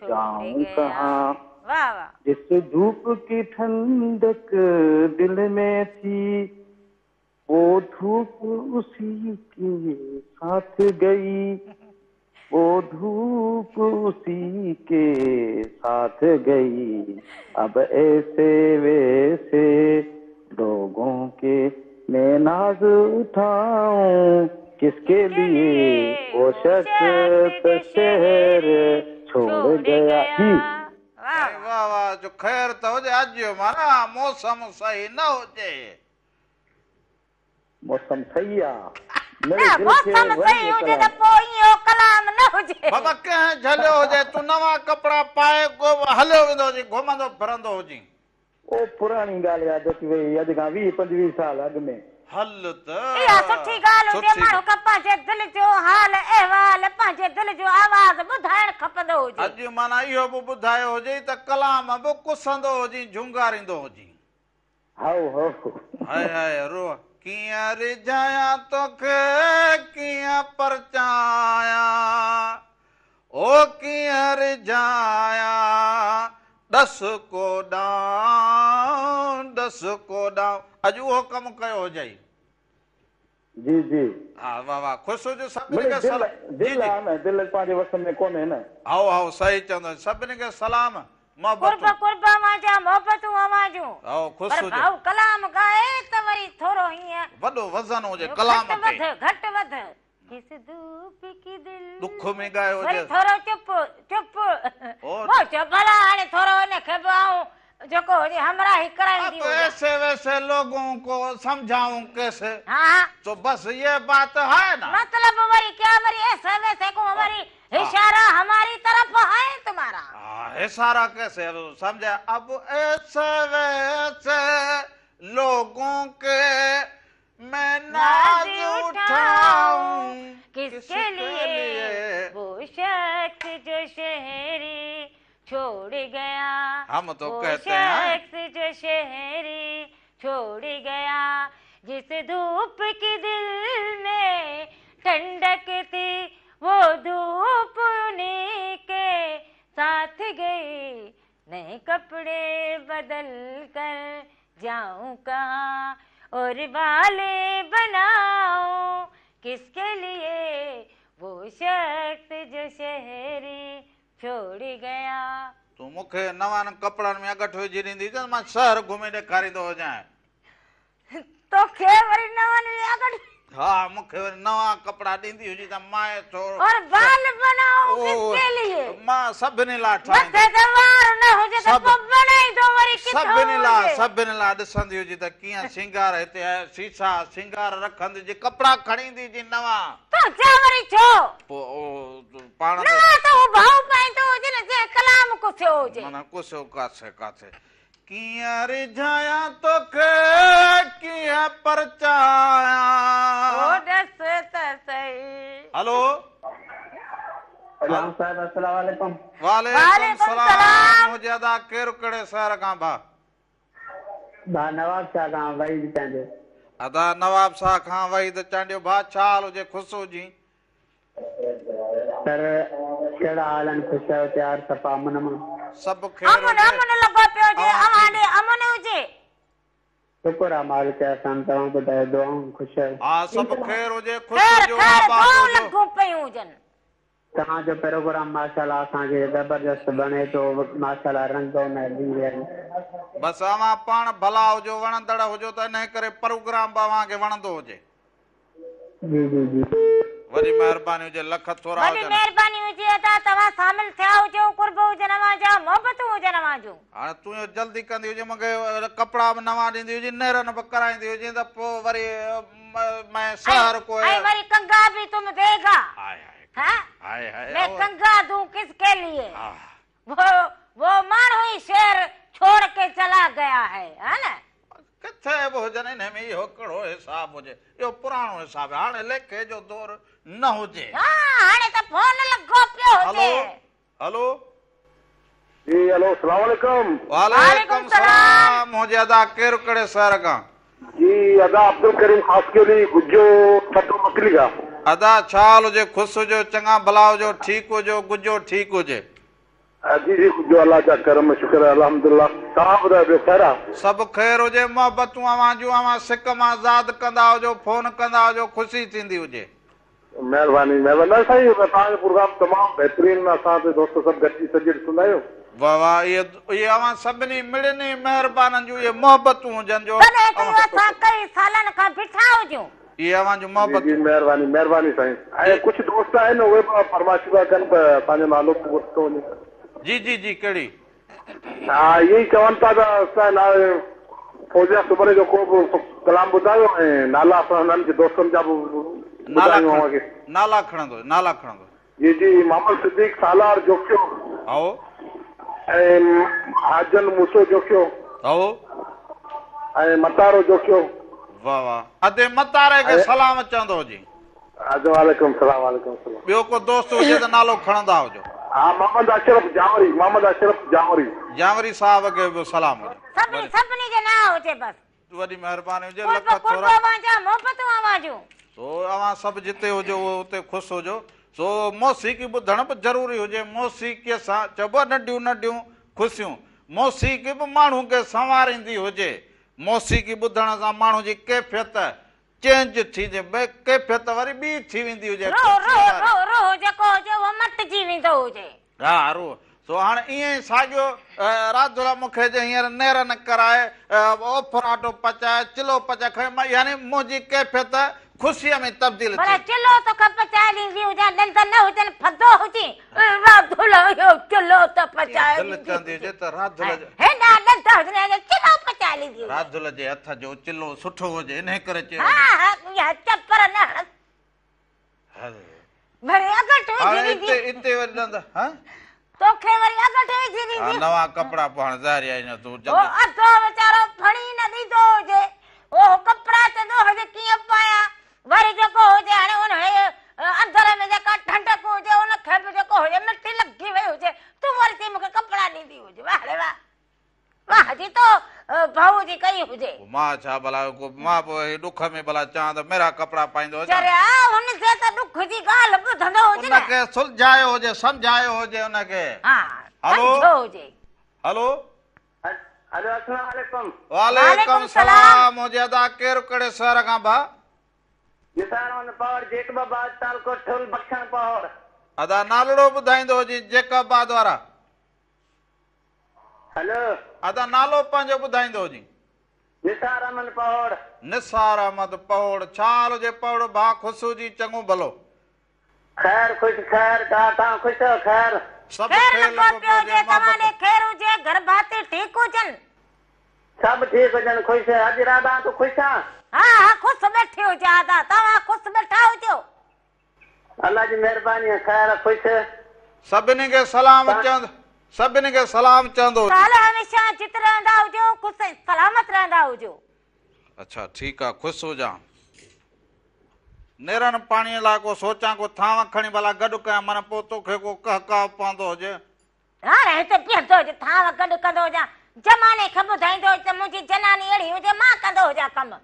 जाऊं कहाँ। वाह वाह। जिस धूप की ठंडक दिल में थी, वो धूप उसी के साथ गई, वो धूप उसी के साथ गई, अब ऐसे वैसे लोगों के मैं नाज उठाऊं किसके लिए, वो शख्स शहर छोड़ गया। वाह वाह, जो ख़ैर त हुजे, अॼु माना मौसम सही न हुजे। मौसम सही आहे, मौसम सही हुजे त पोइ इहो कलाम न हुजे। बाबा कंहिं झलियो हुजे, तूं नवां कपिड़ा पाए हलियो वेंदो हुजे, घुमंदो फिरंदो हुजे। ओ पुराणी ॻाल्हि यादि अची वई, अॼु खां 20-25 साल अॻु में। हल त इहा सुठी ॻाल्हि हुजे, माण्हू खे पंहिंजे दिलि जो हाल अहिवाल, पंहिंजे दिलि जो आवाज़ ॿुधाइणु खपंदो हुजे। अॼु माना इहो बि ॿुधायो हुजे त कलाम बि कुसंदो हुजे, झुंगारींदो हुजे। हाओ हाओ, हाय हाय रो कीअं रिझायां तोखे, कीअं परचायां, ओ कीअं रिझायां, ॾस को ॾांव, ॾस को ॾांव। अॼु उहो कमु कयो हुजई। जी जी, हा वाह वाह, ख़ुशि हुजो। सभिनी खे सलाम। दिलि आहे न, दिलि पंहिंजे वस में कोन्हे न। हाओ हाओ, सही चवंदो। सभिनी खे सलाम, क़ुर्ब क़ुर्ब अव्हां जा, मोहबतूं अव्हां जूं। हाओ, ख़ुशि हुजो। भाऊ कलाम ॻाए त वरी थोरो हीअं वॾो वज़न हुजे कलाम ते, घटि वधि। किस धूप की दिल दुख में ॻायो हुजे, थोरो चुप चुप। वो चयो भला हाणे थोरो हिनखे बि आऊं जेको हुजे हमराही कराईंदी हुजे। ऐसे वैसे लोगों को समझाऊं कैसे? हाँ, तो बस ये बात है ना, मतलब वरी क्या वरी ऐसे वैसे को वरी इशारा हमारी तरफ है तुम्हारा। इशारा कैसे समझा? अब ऐसे वैसे लोगों के मैं नाज उठाऊं किसके लिए, वो शख्स जो शहरी छोड़ गया। हम तो कहते हैं शख्स जो शहरी छोड़ गया, जिस धूप की दिल में ठंडक थी, वो धूप उन्हीं के साथ गई, नए कपड़े बदल कर जाऊं कहाँ, और बाले बनाऊं किसके लिए, वो शख्स जो शहरी छोड़ गया। तूं मूंखे नवानि कपिड़नि में अॻठ विझी ॾींदी त मां शहर घुमे ॾेखारींदो हुजांइ। तोखे वरी नवानि में अॻठ? हा, मूंखे वरी नवां कपिड़ा ॾींदी हुजी त मां थोरो और बाल बनाऊं किसके लिए, मां सभिनी लाइ ठाहींदो। मथे ते वार न हुजे त पोइ बनाईंदो वरी किथां? सभिनी लाइ ॾिसंदी हुजी त कीअं सिंगार हिते आहे, शीशा सिंगार रखंदी हुजी, कपिड़ा खणी ईंदी हुजी नवां। तूं वरी छो? पोइ पाण नवां त हू भाऊ पाईंदो हुजे न, जंहिं कलाम कुसियो हुजे। माना कुसियो काथे काथे। कीअं रिझायां तोखे, कीअं परचायां, ओ ॾस त सही। हेलो, غلام صاحب السلام عليڪم. وعليڪم سلام هجي ادا ڪير ڪهڙي شهر کان ڀاء. ڀاء نواب شاهه کان وحيد چانڊيو. ادا نواب شاهه کان وحيد چانڊيو ڀاء ڇا حال هجي خوش هجين. سر ڪهڙا حال آهن خوش آهيو تيار صفا امن امان. سڀ خير امن هجي امن لڳو پيو هجي اوهان اوهان کي. ڏي امن هجي. شڪر آ مالڪ احسان توهان ٻڌايو دعائون خوش آهيو. ها سڀ خير هجي خوش خير هجو خير آباد دعائون هجو. لڳون پيون هجن. توهان جو پروگرام ماشاءالله اسان کي زبردست وڻي ٿو ماشاءالله رنگ ان جي آهن. بس اوهان پاڻ ڀلا هجو وڻندڙ هجو ته انهي ڪري پروگرام به اوهان کي وڻندو هجي. جي جي جي. وڏي مهرباني هجي لک ٿورا وڏي هجن. مهرباني هجي ادا توهان شامل ٿيا هجو قرب هجن اوهان جا محبتون هجن اوهان جون. هاڻي تون اهو جلدي ڪندي هجين مونکي ڪپڙا به نوان ڏيندي هجين نيرن به ڪرائيندي هجين ته پوء وري مين ۽ سحر ڪو ۽ وري ڪنگا به تم ديگا هاء هاء ها هاء هاء مين ڪنگا دون ڪس ڪي ليي ها وو وو ماڻهو ئي شهر ڇوڙ ڪي چلا گيا هي ها نه. ڪٿي به هجن انهي ۾ اهو ڪهڙو حساب هجي اهو پراڻو حساب آهي هاڻي ليکي جو دور نه هجي. ها هاڻي ته فون لڳو پيو هلو هجي. هلو. جي هلو سلام عليڪم. وعليڪم سلام هجي ادا ڪير ڪهڙي شهر کان. جي ادا عبدالڪريم خاصخيلي گجو ٺٽو مڪلي کان. ادا ڇا حال هجي خوش هجو چڱا ڀلا هجو ٺيڪ هجو گجو ٺيڪ هجي. جي جي گجو الله جا ڪرم شڪر الحمدالله توهان ٻڌايو ٻيو خير آ. سڀ خير هجي محبتون اوهان جون اوهان سڪ مان زاد ڪندا هجو فون ڪندا هجو خوشي ٿيندي هجي. مهرباني مهرباني نه سائين توهان جو پروگرام تمام بهترين اسان ته دوست سڀ گڏجي سڄي ڏسندا آهيون. واه واه اهي اهي اوهان سڀني مڙني مهربانن جون اهي محبتون هجن جو تڏهن ته اوهان. اسان ڪئي سالن کان بيٺا هجون. اهي اوهان جون جي جي محبتون. مهرباني مهرباني سائين ۽ ڪجهه دوست آهن اهي به فرمائشون پيا ڪن ته اسان جو نالو به ورتو وڃي. جي جي جي ڪهڙي. ها اهي ئي چون ٿا ته اسان لاء فوزيه سومري جو ڪو به ڪلام ٻڌايو ۽ نالا اسان انهن جي دوستن جا به نالا ٻڌايون کڻ اوهان کي. نالا کڻندو نالا کڻندو. جي جي محمد صديق سالار جوکيو. هائو. ۽ حاجن موسو جوکيو. هائو. ۽ متارو جوکيو. واه واه ادي متاري کي ۽ سلام چوندو هجين. اچ وعليڪم السلام وعليڪم السلام. ٻيو ڪو دوست هجي ته نالو کڻندا هجو. ها محمد اشرف جانوري محمد اشرف جانوري. جانوري صاحب کي به سلام هجي. سڀني وڏي. سڀني جي نانء هجي بس. وڏي مهرباني هجي قرب لک قرب ٿورا. اوهان جا محبتون اوهان جون. سو اوهان سڀ جتي هجو اهو اتي خوش هجو. سو موسيقي ٻڌڻ به ضروري هجي موسيقي سان چئبو آهي ننڍيون ننڍيون خوشيون موسيقي به ماڻهو کي سنواريندي هجي موسيقي ٻڌڻ سان ماڻهو جي ڪيفيت چينج ٿيندي ڪيفيت وري ٻي ٿي ويندي هجي روح خوشي روح واري. روح روح جيڪو هجي اهو مٽجي ويندو هجي. ها روح سو هاڻ ائين ئي ساڳيو راڌل مون کي جي هينئر نيرن ڪرائي اوڦراٽو پچائي چلو پچائي کڻي مان يعني منهنجي ڪيفيت خوشيء ۾ تبديل ڀلا ٿي. چلو توکي پچائي ڏيندي هجان ڏند نه هجن ڦدو هجين راڌل اهو چلو ته ائين پچائي دل ڏيندي چوندي هجي هجي ته راڌل جو. هيڏا ڏند هجن ۽ چلو پچائي ڏيندي هجي. راڌل جي هٿ جو چلو سٺو هجي انهي ڪري چيو ها هجي. ها اها چپر نه هڻس. هل. وري اڳٺ وجهي هاڻي ڏيندي. اتي اتي وري ڏند ها. توکي وري اڳٺ وجهي ها ڏيندي. نوان ڪپڙا پوء هاڻي ظاهري آهي نه تون هو جلدي. اڌو ويچارو ڦڻي نه ڏيندو هجي. اهو ڪپڙا چوندو هجي ڪيئن پايان. وري جيڪو هجي هاڻي ان اندر ۾ جيڪا ٺنڊڪ هجي ان کي به جيڪو هجي مٽي لڳي وئي هجي. تون وري چئي مون کي ڪپڙا ڏيندي هجي. واهه ڙي واهه. واهه جي تو ڀائو جي ڪئي هجي. پوء مان ڇا ڀلا ڪو مان پوء هي ڏک ۾ ڀلا چوان ته ميرا ڪپڙا پائيندو هجان. چريا هن جي ته ڏک جي ڳالهه ٻڌندو هجي ان نه. کي سلجهايو هجي سمجهايو هجي ان کي. ها هلو سمجهيو هجي. هلو. هلو السلام عليڪم. وعليڪم وعليڪم سلام. سلام هجي ادا ڪير ڪهڙي شهر کان ڀاء. نثار احمد پهوڙ جيڪب آباد تعلقو ٺل بخشڻ پهوڙ. ادا نالڙو ٻڌائيندو هجي جيڪب آباد وارا. هلو. ادا نالو پنهنجو ٻڌائيندو هجين. نثار احمد پهوڙ. نثار احمد پهوڙ ڇا حال هجي پهوڙ ڀاء خوش هجين چڱو ڀلو. خير خوش خير ڪا توهان خوش آهيو خير. سڀ خير خير لڳو لڳو پيو پيو هجي هجي توهان ڏي محبت. خير هجي گهر ڀاتي ٺيڪ هجن. سڀ ٺيڪ هجن خوش اڄ راڌا تون خوش آن. ها ها خوش ويٺي هجان ادا توهان خوش ويٺا هجو. الله جي مهرباني آ خير آ خوش. سڀني کي سلام چوند سڀني کي سلام چوندو هجي. سال هميشه جت رهندا هجو خوش ۽ سلامت رهندا هجو. اڇا ٺيڪ آ خوش هجان. نيرن پاڻيء لاء ڪو سوچان ڪو ٿانو کڻي ڀلا گڏ ڪيان من پوء توکي ڪو ڪهڪاء پوندو هجي. هاڻي هتي بيهندو هجي ٿانو گڏ ڪندو هجان زماني کي ٻڌائيندو هجي ته منهنجي جناني اهڙي هجي مان ڪندو هجان ڪم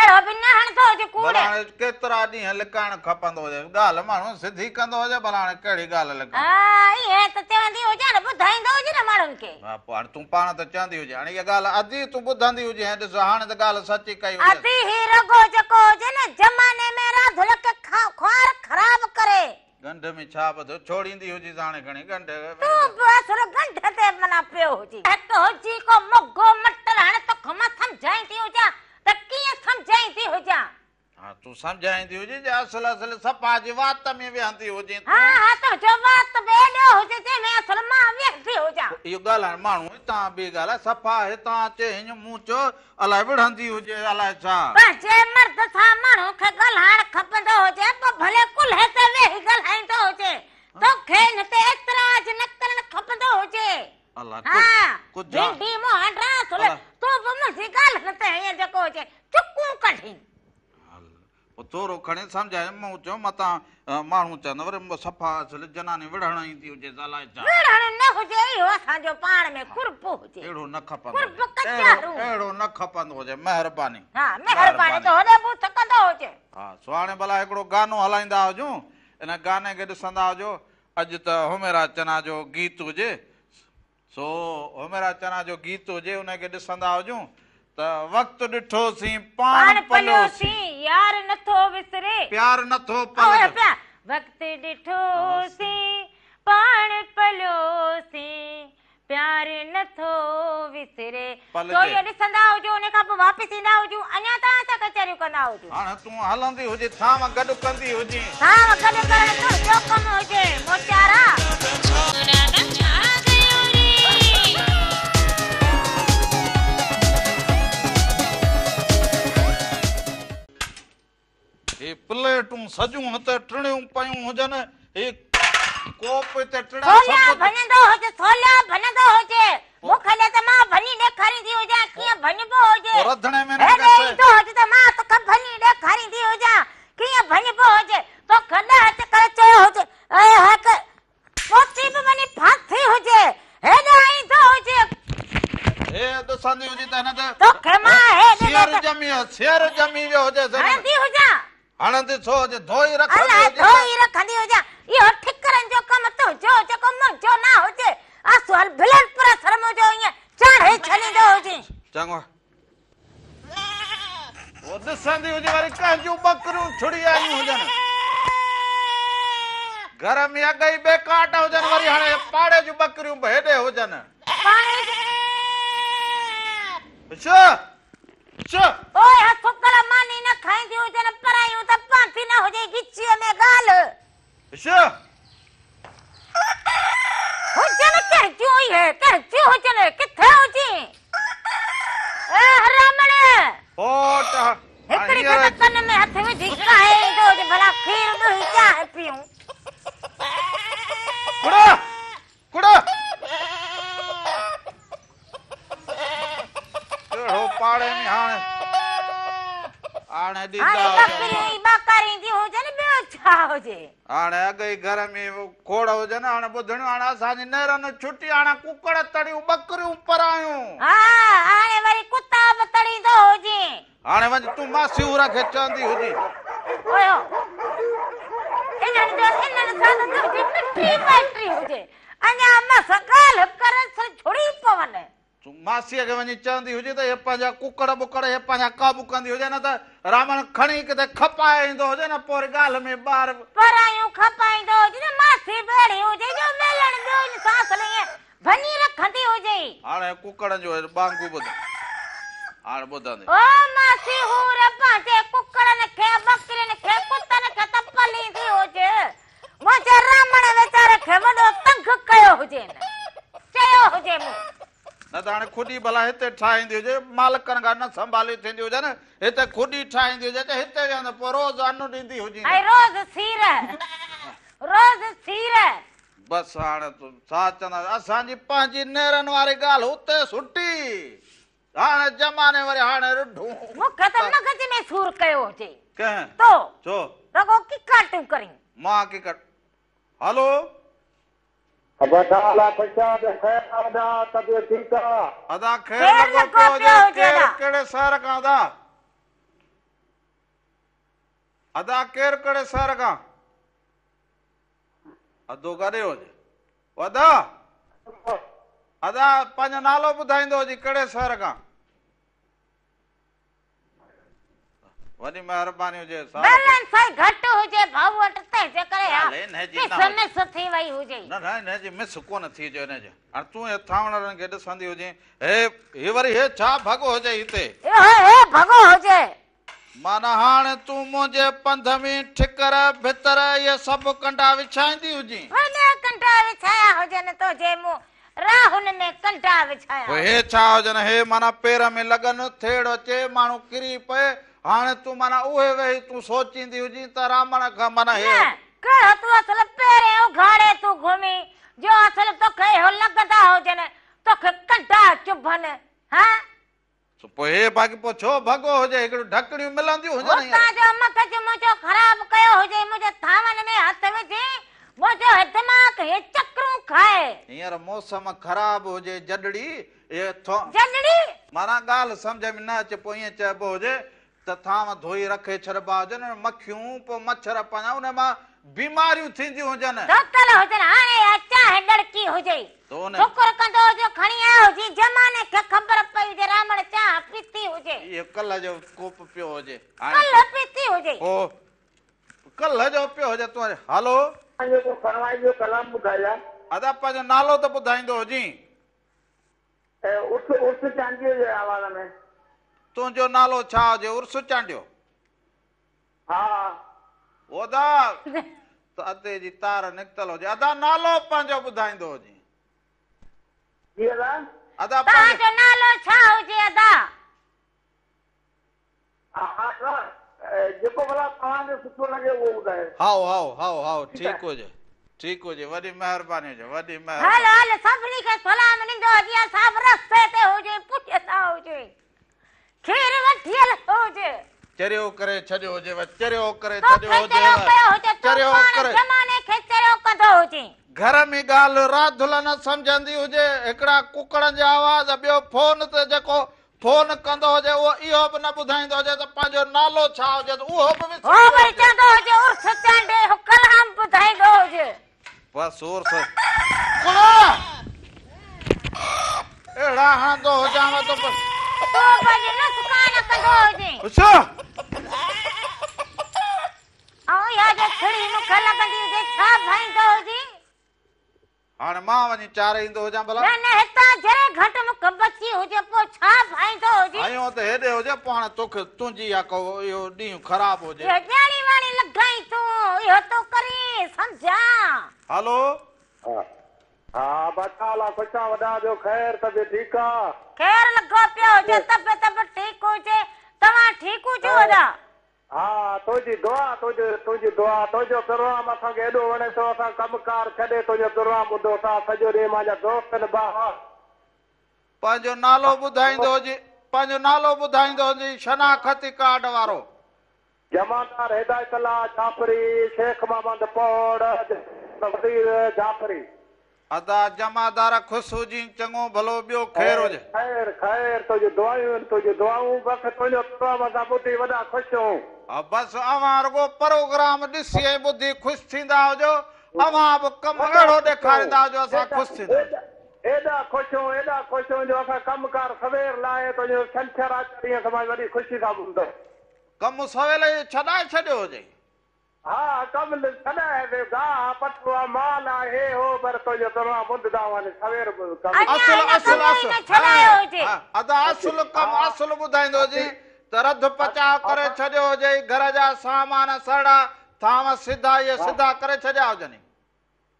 اهڙو به نه هڻندو هجي ڪوڙ. ڀلا هاڻي ڪيترا ڏينهن لڪائڻ کپندو هجي ڳالهه ماڻهو سڌي ڪندو هجي ڀلا هاڻي ڪهڙي ڳالهه لڪائڻ. ها ائين ته چوندي هجان نه ٻڌائيندو هجي نه ماڻهن کي. ها پوء هاڻي تون پاڻ ته چوندي هجين هاڻي اها ڳالهه ادي تون ٻڌندي هجين هي ڏس هاڻي ته ڳالهه سچي ڪئي هجيس. ادي هي رڳو جيڪو هجي نه زماني ۾ راڌل کي خوار خراب ڪري. ڳنڍ ۾ ڇا ٻڌو ڇوڙيندي هجيس هاڻي کڻي ڳنڍ. تون به اصل ڳنڍ تي معنيٰ پيو هجين. هڪ هجي ڪو موڳو مٽر هاڻي توکي مان سمجهائيندي هجان ته ڪيئن سمجهائيندي هجان. ها تون سمجهائيندي هجين جي اصل اصل صفا جي وات ۾ ويهندي هجين تون. ها ها تنهنجو وات به ايڏو هجي جنهن ۾ اصل مان ويهندي هجان. اهو ڳالهائڻ ماڻهو هتان ٻي ڳالهه صفا هتان اچي هينئن مون چيو الائي وڙهندي هجي الائي ڇا. پنهنجي مرد سان ماڻهو کي ڳالهائڻ کپندو هجي پوء ڀلي ڪلهي تي ويهي ڳالهائيندو هجي توکي ان تي اعتراض نه ڪرڻ کپندو هجي. ها ڀينڊي مهانڊا اصل تون به منهنجي ڳالهين تي هيئن جيڪو هجي چڪون ڪڍين. پوء ٿورو کڻي سمجهايم، مون چيو متان ماڻهو چون وري صفا اصل جناني وڙهڻ ايندي هجيس الائي ڇا. وڙهڻ نه هجي اهو اسان جو پاڻ ۾ قرب هجي. اهڙو نه کپندو قرب ڪچهرون. اهڙو نه کپندو هجي مهرباني. ها مهرباني ته هوڏي بوٿ ڪندو هجي. ها سو هاڻي ڀلا هڪڙو گانو هلائيندا هجون ان گاني کي ڏسندا هجو اڄ ته حميرا چنا جو گيت هجي سو حميرا چنا جو گيت هجي ان کي ڏسندا هجون ته وقت ڏٺوسين پاڻ پليوسين. يار نٿو وسري. پيار نٿو پلجي. وقت ڏٺوسين پاڻ پليوسين پيار نٿو وسري. سو اهو ڏسندا هجو ان کان پوء واپس ايندا هجون اڃا توهان سان ڪچهريون ڪندا هجون. هاڻ تون هلندي هجين ٿانو گڏ ڪندي هجين. ٿانو گڏ ڪرڻ تنهنجو ڪم هجي موچارا. هي پليٽون سڄيون هتي ٽڙيون پيون هجن، هي ڪوپ هتي ٽڙيا سوليا ڀڃندو هجي، سوليا ڀڃندو هجي، مون کي ڏي ته مان ڀڃي ڏيکاريندي هجان ڪيئن ڀڃبو هجي. پوء رڌڻي ۾ نه هيڏي ايندو هجي ته مان توکي ڀڃي ڏيکاريندي هجان ڪيئن ڀڃبو هجي. توکي ڏهه چڪر چيو هجي ۽ هڪ پوتي به وڃي ڦاٿي هجي، هيڏانهن ايندو هجي. هي ڏسندي هجي ته هن تي توکي مان هيڏي سير ڄمي سير ڄمي ويو هجيس. هڻندي هجان. هڻندي ڇو هجي، ڌوئي رکندي الائي هجي ته. ڌوئي رکندي هجان. اهو ٺڪرن جو ڪم تنهنجو هجي ڪو منهنجو نه هجي. اصل بلڊ پريشر منهنجو ائين چاڙهي ڇڏيندو هجين. چڱو. هو ڏسندي هجي وري ڪنهن جون ٻڪريون ڇڙي آيون هجن. گهر ۾ اڳ ئي ٻيڪاٽ هجن وري هاڻي پاڙي جون ٻڪريون به هيڏي هجن. ش ش. اوء سڪل ماني نه کائينديون هجن پرايون ته پانٿي نه هجي ڳچيء ۾ ڳالهه. ش. هجن ڪنهن جون اهي، ڪنهن جون هجن، ڪٿي هجين؟ اي حرامڻ! فوٽ هڪڙي کي ته ڪن ۾ هٿ وجهي ڪاهي ايندو هجي، ڀلا کير ڏهي چانهه پيئون. ڪڙا! ڪڙا! ڪهڙو پاڙي ۾ هاڻي هاڻي ڏيندا هاڻي ٻڪريون ئي ٻاڪارينديون هجن ٻيو ڇا هجي. هاڻي اڳ ئي گهر ۾ کوڙ هجن هاڻي ٻڌڻيون هاڻي اسان جي نيرن ڇٽي هاڻي ڪڪڙ تڙيون ٻڪريون پرايون. ها هاڻي وري ڪتا به تڙيندو هجين. هاڻي وڃ تون ماسي هورا کي چوندي هجين. اوهو انهن جو انهن سان ته تنهنجي مٺي مائٽي هجي. اڃا مس ڳالهه ڪرين سو جڙي پون. تون ماسيء کي وڃي چوندي هجين ته اهي پنهنجا ڪڪڙ ٻڪڙ اهي پنهنجا قابو ڪندي هجي نه ته رامڻ کڻي ڪٿي کپائي ايندو هجي نه پوء وري ڳالهه ۾ ٻار. پرايون کپائيندو هجي نه ماسي به اهڙي هجي جو ميلڻ ٻيو ان سان اصل ائين ڀڃي رکندي هجئي. هاڻي ڪڪڙن جو ٻانگو ٻڌ. هاڻي ٻڌندي. او ماسي هور پنهنجي ڪڪڙن کي ٻڪرين کي ڪتن کي ته پليندي هجي. منهنجي رامڻ ويچاري کي وڏو تنگ ڪيو هجين. چيو هجي مون. نه ته هاڻي کڏي ڀلا هتي ٺاهيندي هجي، مالڪن کان نه سنڀالي ٿيندي هجن، هتي کڏي ٺاهيندي هجي ته هتي ويهندي پوء روز ان ڏيندي هجين. ۽ روز سير، روز سير. بس هاڻي تون ڇا چوندا، اسان جي پنهنجي نيرن واري ڳالهه اتي سٽي. هاڻي زماني وري هاڻي رڍون. مون کي ته مغز ۾ سور ڪيو هجي. ڪنهن؟ تو. ڇو؟ رڳو ڪيڪاٽون ڪرين. مان ڪيڪاٽ هلو. ابا ڇا حال آ خوش آ ته خير آ ادا طبيعت ٺيڪ آ. ادا خير لڳو پيو هجي ڪير ڪهڙي شهر کان ادا. ادا ڪير ڪهڙي شهر کان. ادو ڪاڏي هجي. او ادا. ادا پنهنجو نالو ٻڌائيندو هجي ڪهڙي شهر کان. وڏي مهرباني هجي صاحب. بيلنس ئي گهٽ هجي ڀائو وٽ تنهن جي ڪري ها مس مس ٿي وئي هجي. نه نه انهي جي مس ڪونه ٿي هجي انهي جي هاڻي تون هي ٿانوڻن کي ڏسندي هجين هي هي وري هي ڇا ڀڳو هجي هتي. اهو هي ڀڳو هجي. معنيٰ هاڻي تون منهنجي پنڌ ۾ ٺڪر ڀتر اهي سڀ ڪنڊا وڇائيندي هجين. وڏا ڪنڊا وڇايا هجن تنهنجي مون راهن ۾ ڪنڊا وڇايا پوء هي ڇا هجن؟ هي معنيٰ پير ۾ لڳن، ٿيڙ اچي، ماڻهو ڪري پئي. هاڻي تون معنيٰ اهي ويهي تون سوچيندي هجين ته رامڻ کان معنيٰ هي. نه، ڪهڙو تون اصل پيرين اگهاڙي تون گهمين، جو اصل توکي اهو لڳندا هجن، توکي ڪنڊا چڀن، هان؟ سو پوء هي باقي پوء ڇو ڀڳو هجي؟ هڪڙيون ڍڪڻيون ملنديون هجن هينئر. هتان جو مغز منهنجو خراب ڪيو هجي، منهنجي ٿانون ۾ هٿ وجهي، منهنجو هي دماغ هي چڪرون کائي. هينئر موسم خراب هجي جڏڙي، اهي ٿو. جڏڙي؟ معنيٰ ڳالهه سمجهه ۾ نه اچي پوء ائين چئبو هجي ته ٿانو ڌوئي رکي ڇڏبا هجن، مکيون پوء مڇر پنهنجا انهي مان بيماريون ٿينديون هجن. ڌوتل هجن، هاڻي اها چانهه ڏڙڪي هجي. ته ان. شڪر ڪندو هجي کڻي آيو هجي، زماني کي خبر پئي هجي رامڻ چانهه پيتي هجي. اهو ڪلهه جو ڪوپ پيو هجي. ڪلهه پيتي هجي. اهو ڪلهه جو پيو هجي تون هلو. پنهنجو ڪو فرمائش جو ڪلام ٻڌايا. ادا پنهنجو نالو ته ٻڌائيندو هجين. عرس عرس چانڊيو جي آواز ۾. تنهنجو نالو ڇا هجي عرس چانڊيو. ها. او ادا ته ادي جي تار نڪتل هجي ادا نالو پنهنجو ٻڌائيندو هجين. جي ادا. ادا توهان جو نالو ڇا هجي ادا. ها ادا جيڪو ڀلا توهان کي سٺو لڳي اهو ٻڌايو. هائو هائو هائو هائو ٺيڪ هجي ٺيڪ هجي وڏي مهرباني هجي وڏي مهرباني. هل هل سڀني کي سلام ڏيندو هجي اسان به رستي تي هجي پڇندا هجي کير وٺي هل هجي. چريو ڪري ڇڏيو هجيو چريو ڪري ڇڏيو توکي چريو ڪيو هجي تون چريو پاڻ ڪري. زماني کي چريو ڪندو هجين. گهر ۾ ڳالهه راڌل نه سمجهندي هجي هڪڙا ڪڪڙن جا آواز ٻيو فون تي جيڪو فون ڪندو هجي اهو اهو به نه ٻڌائيندو هجي ته پنهنجو نالو ڇا هجي ته اهو به وسري هو ويو وري هجي. چوندو هجي عرس چانڊيو اهو ڪلام ٻڌائيندو هجي. بس عرس ڪڙا اهڙا هڻندو هجانو ته بس. تون پنهنجي نسڪان ڪندو هجين. اڇا. ۽ اها جو ڇڙي مون کي لڳندي هجي ڇا ڀائيندو هجين. هاڻي مان وڃي چاري ايندو هجان ڀلا. نه نه هتان ذري گهٽ مون کي بچي هجي پوء ڇا ڀائيندو هجين. هنيو ته هيڏي هجي پوء هاڻي توکي تنهنجي اها ڪو اهو ڏينهن خراب هجي. اهو ڄاڻي واڻي لڳائين تون اهو ٿو ڪرين سمجهان. هلو. ها ها ابا ڇا حال آ خوش آ وڏا ٻيو خير طبيعت ٺيڪ آ. خير لڳو پيو هجي طبيعت به ٺيڪ هجي توهان ٺيڪ هجو ادا. ها تنهنجي دعا تنهنجي تنهنجي دعا تنهنجو پروگرام اسان کي ايڏو وڻي ٿو اسان ڪم ڪار ڇڏي تنهنجو پروگرام ٻڌو ٿا سڄو ڏينهن مانجا دوست آهن ٻاهر. پنهنجو نالو ٻڌائيندو هجي پنهنجو نالو ٻڌائيندو هجي شناختي ڪارڊ وارو. جمعدار هدايت الله جعفري شيخ محمد پوڙ وزير جعفري. ادا جمعدار خوش هجين چڱو ڀلو ٻيو خير هجي. خير خير تنهنجون دعايون آهن تنهنجون دعائون بس تنهنجو پروگرام اسان ٻڌي وڏا خوش آهيون. ها بس اوهان رڳو پروگرام ڏسي ۽ ٻڌي خوش ٿيندا هجو اوهان به ڪم وڏا اهڙو خوش ڏيکاريندا آهيون هجو اسان ايڏا خوش ٿيندا هجون. ايڏا خوش آهيون ايڏا خوش آهيون جو اسان ڪم ڪار سوير لاهي تنهنجو ڇنڇر آچر ڏينهن اسان وڏي خوشي سان ٻڌندا. ڪم سويل ئي ڇڏائي ڇڏيو هجي. ها ڪم ڇڏائي ويو گاهه پٺو آ مال آ هي هو پر تنهنجو پروگرام ٻڌندا هئا سوير به ڪم. اڃا اصل هن اصل ڪم ئي اصل نه ڇڏايو هجي. ها ادا اصل ڪم اصل ٻڌائيندو هجين ته رڌ پچاء ڪري ڇڏيو هجئي گهر جا سامان سرڙا ٿانو سڌا اهي سڌا ڪري ڇڏيا هجنئي.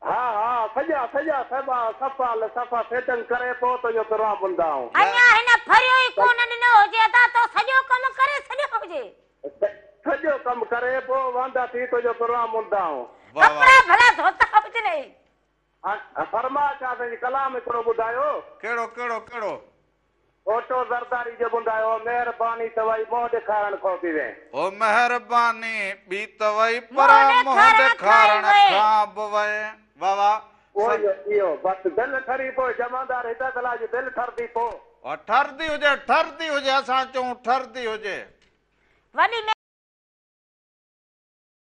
ها ها سڄا سڄا سڀا صفا صفا سيٽنگ ڪري پوء تنهنجو پروگرام ٻڌندا آهيون. اڃا هن ڦريو ئي ڪونه ڏنو هجي ادا تو سڄو ڪم ڪري ڇڏيو هجي. سڄو ڪم ڪري پوء واندا ٿي تنهنجو پروگرام ٻڌندا آهيون. واه ڪپڙا واه. ڀلا ڌوتا هجنئي. ها فرماء ڇا سائين ڪلام هڪڙو ٻڌايو. ڪهڙو ڪهڙو ڪهڙو. او ڦوٽو زرداري جو ٻڌايو مهرباني ته وئي منهن ڏيکارڻ کان به وئين. او مهرباني ٻي ته وئي پر منهن ڏيکارڻ کان به وئين. واه واه. اهو اهو بس دل ٺري پوء جمعدار هدايت الله جي دل ٺرندي پوء. ٺرندي هجي ٺرندي هجي اسان چئون ٺرندي هجي. وڏي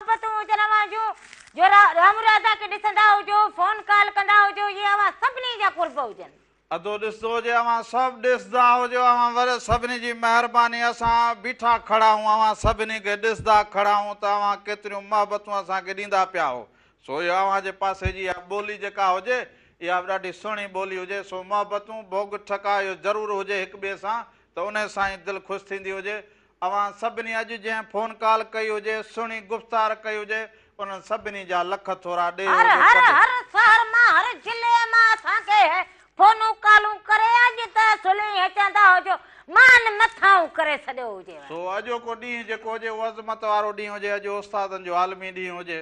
محبتون هجن اوهان جون جو رام راڌا کي ڏسندا هجو فون ڪال ڪندا هجو اهي اوهان سڀني جا قرب هجن. ادو ڏسندو هجي اوهان سڀ ڏسندا هجو اوهان وري سڀني جي مهرباني اسان بيٺا کڙا هون اوهان سڀني کي ڏسندا کڙا هون ته اوهان ڪيتريون محبتون اسان کي ڏيندا پيا هو سو اهو اوهان جي پاسي جي اها ٻولي جيڪا هجي اها به ڏاڍي سهڻي ٻولي هجي سو محبتون ڀوڳ ٺڪاء اهو ضرور هجي هڪ ٻئي سان ته انهي سان ئي دل خوش ٿيندي هجي اوهان سڀني اڄ جنهن فون ڪال ڪئي هجي، سهڻي گفتار ڪئي هجي، انهن سڀني جا لک ٿورا ڏي هر هجي هر ڪڍي. هر شهر مان هر ضلعي مان اسان کي فونون ڪالون ڪري اڄ ته سلهي چوندا هجو مان مٿانهون ڪري ڇڏيو هجيو. سو اڄوڪو ڏينهن جيڪو هجي اهو عظمت وارو ڏينهن هجي، اڄ استادن جو عالمي ڏينهن هجي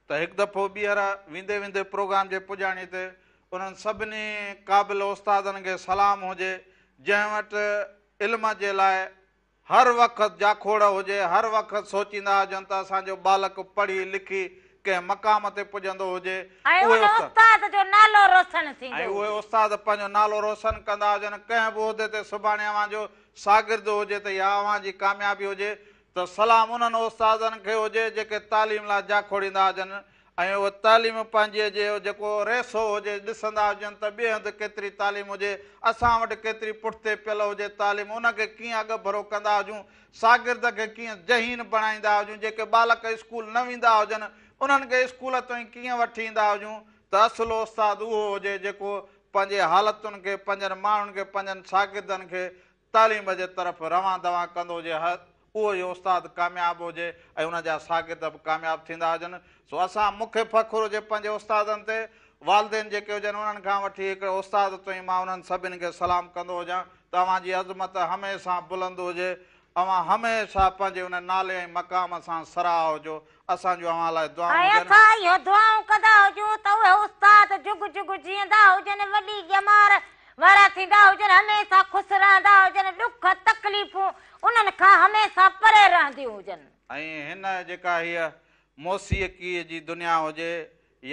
ته هڪ دفعو ٻيهر ويندي ويندي پروگرام جي پڄاڻي تي انهن سڀني قابل استادن کي سلام هجي جنهن وٽ علم جي لاء هر وقت جاکوڙ هجي، هر وقت سوچيندا هجن ته اسان جو ٻالڪ پڙهي لکي ڪنهن مقام تي پڄندو هجي، ۽ اهي ان استاد جو نالو روشن ٿيندو ۽ اهي هجي. استاد پنهنجو نالو روشن ڪندا هجن، ڪنهن به عهدي تي سڀاڻي اوهان جو شاگرد هجي ته اها اوهان جي ڪاميابي هجي ته سلام انهن استادن کي هجي جيڪي تعليم لاء جاکوڙيندا هجن ۽ اهي تعليم پنهنجي جي جيڪو ريسو هجي ڏسندا هجن ته ٻئي هنڌ ڪيتري تعليم هجي اسان وٽ ڪيتري پٺتي پيل هجي تعليم ان کي ڪيئن اڳڀرو ڪندا هجون شاگرد کي ڪيئن ذهين بڻائيندا هجون جيڪي ٻالڪ اسڪول نه ويندا هجن انهن کي اسڪول تائين ڪيئن وٺي ايندا هجون ته اصل استاد اهو هجي جيڪو پنهنجي حالتن کي پنهنجن ماڻهن کي پنهنجن شاگردن کي تعليم جي طرف روان دوان ڪندو هجي اهو ئي استاد ڪامياب هجي ۽ ان جا شاگرد به ڪامياب ٿيندا هجن سو اسان مون کي فخر هجي پنهنجي استادن تي والدين جيڪي هجن انهن کان وٺي هڪڙي استاد تائين مان انهن سڀني کي سلام ڪندو هجان ته اوهان جي عظمت هميشه بلند هجي اوهان هميشه پنهنجي ان نالي ۽ مقام سان سرها هجو اسان جون اوهان لاء دعائون ۽ هجن. اسان اهو دعائون ڪندا هجون ته اهي استاد جڳ جڳ جيئندا هجن، وڏي ڄمار وارا ٿيندا هجن، هميشه خوش رهندا هجن، ڏک تڪليفون انهن کان هميشه پري رهنديون هجن. ۽ هن جيڪا هيء موسيقيء جي دنيا هجي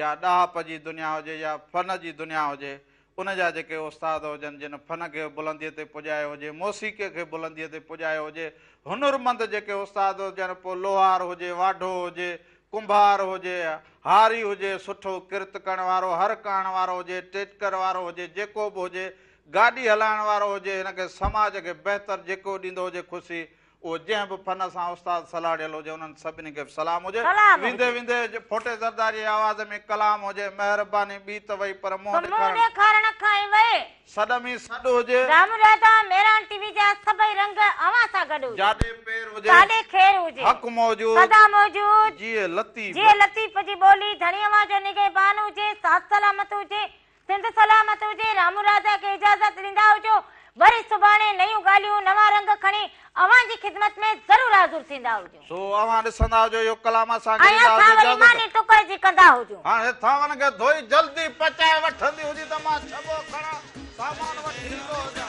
يا ڏاهپ جي دنيا هجي يا فن جي دنيا هجي، ان جا جيڪي استاد هجن، جن فن کي بلنديء تي پڄايو هجي، موسيقيء کي بلنديء تي پڄايو هجي، هنرمند جيڪي استاد هجن، پوء لوهار هجي، واڍو هجي، ڪنڀار هجي، هاري هجي، سٺو ڪرت ڪرڻ وارو، هر ڪاهڻ وارو هجي، ٽيٽڪر وارو هجي، جيڪو به هجي، گاڏي هلائڻ وارو هجي، هن کي سماج کي بهتر جيڪو ڏيندو هجي خوشي، اهو جنهن به فن سان استاد سلهاڙيل هجي انهن سڀني کي به سلام هجي. سلام ويندي هجي. ويندي ڦوٽي زرداريء جي آواز ۾ ڪلام هجي، مهرباني ٻي ته وئي پر منهن پر منهن ڏيکارڻ. ڏيکارڻ کان ئي وئي. سڏ ۾ سڏ هجي. رام راڌا مهراڻ ٽي وي جا سڀئي رنگ اوهان سان گڏ هجن. جاڏي پير هجي. تاڏي خير هجي. حق موجود. سدا موجود. جيئي لطيف. جيئي لطيف جي ٻولي ڌڻي اوهان جو نگهبان هجي ساٿ سلامت هجي. سنڌ سلامت هجي رامو راجا کي اجازت ڏيندا هجو وري سڀاڻي نيون ڳالهيون نوان رنگ کڻي اوهان جي خدمت ۾ ضرور حاضر ٿيندا هجون. سو اوهان ڏسندا هجو اهو ڪلام اسان کي ۽ ڏيندا اسان هجو وري اجازت. ماني ٽڪر جي ڪندا هجون. هاڻي ٿانون کي ڌوئي جلدي پچائي وٺندي هجي ته مان ڇٻو کڻان سامان وٺي ايندو هجان.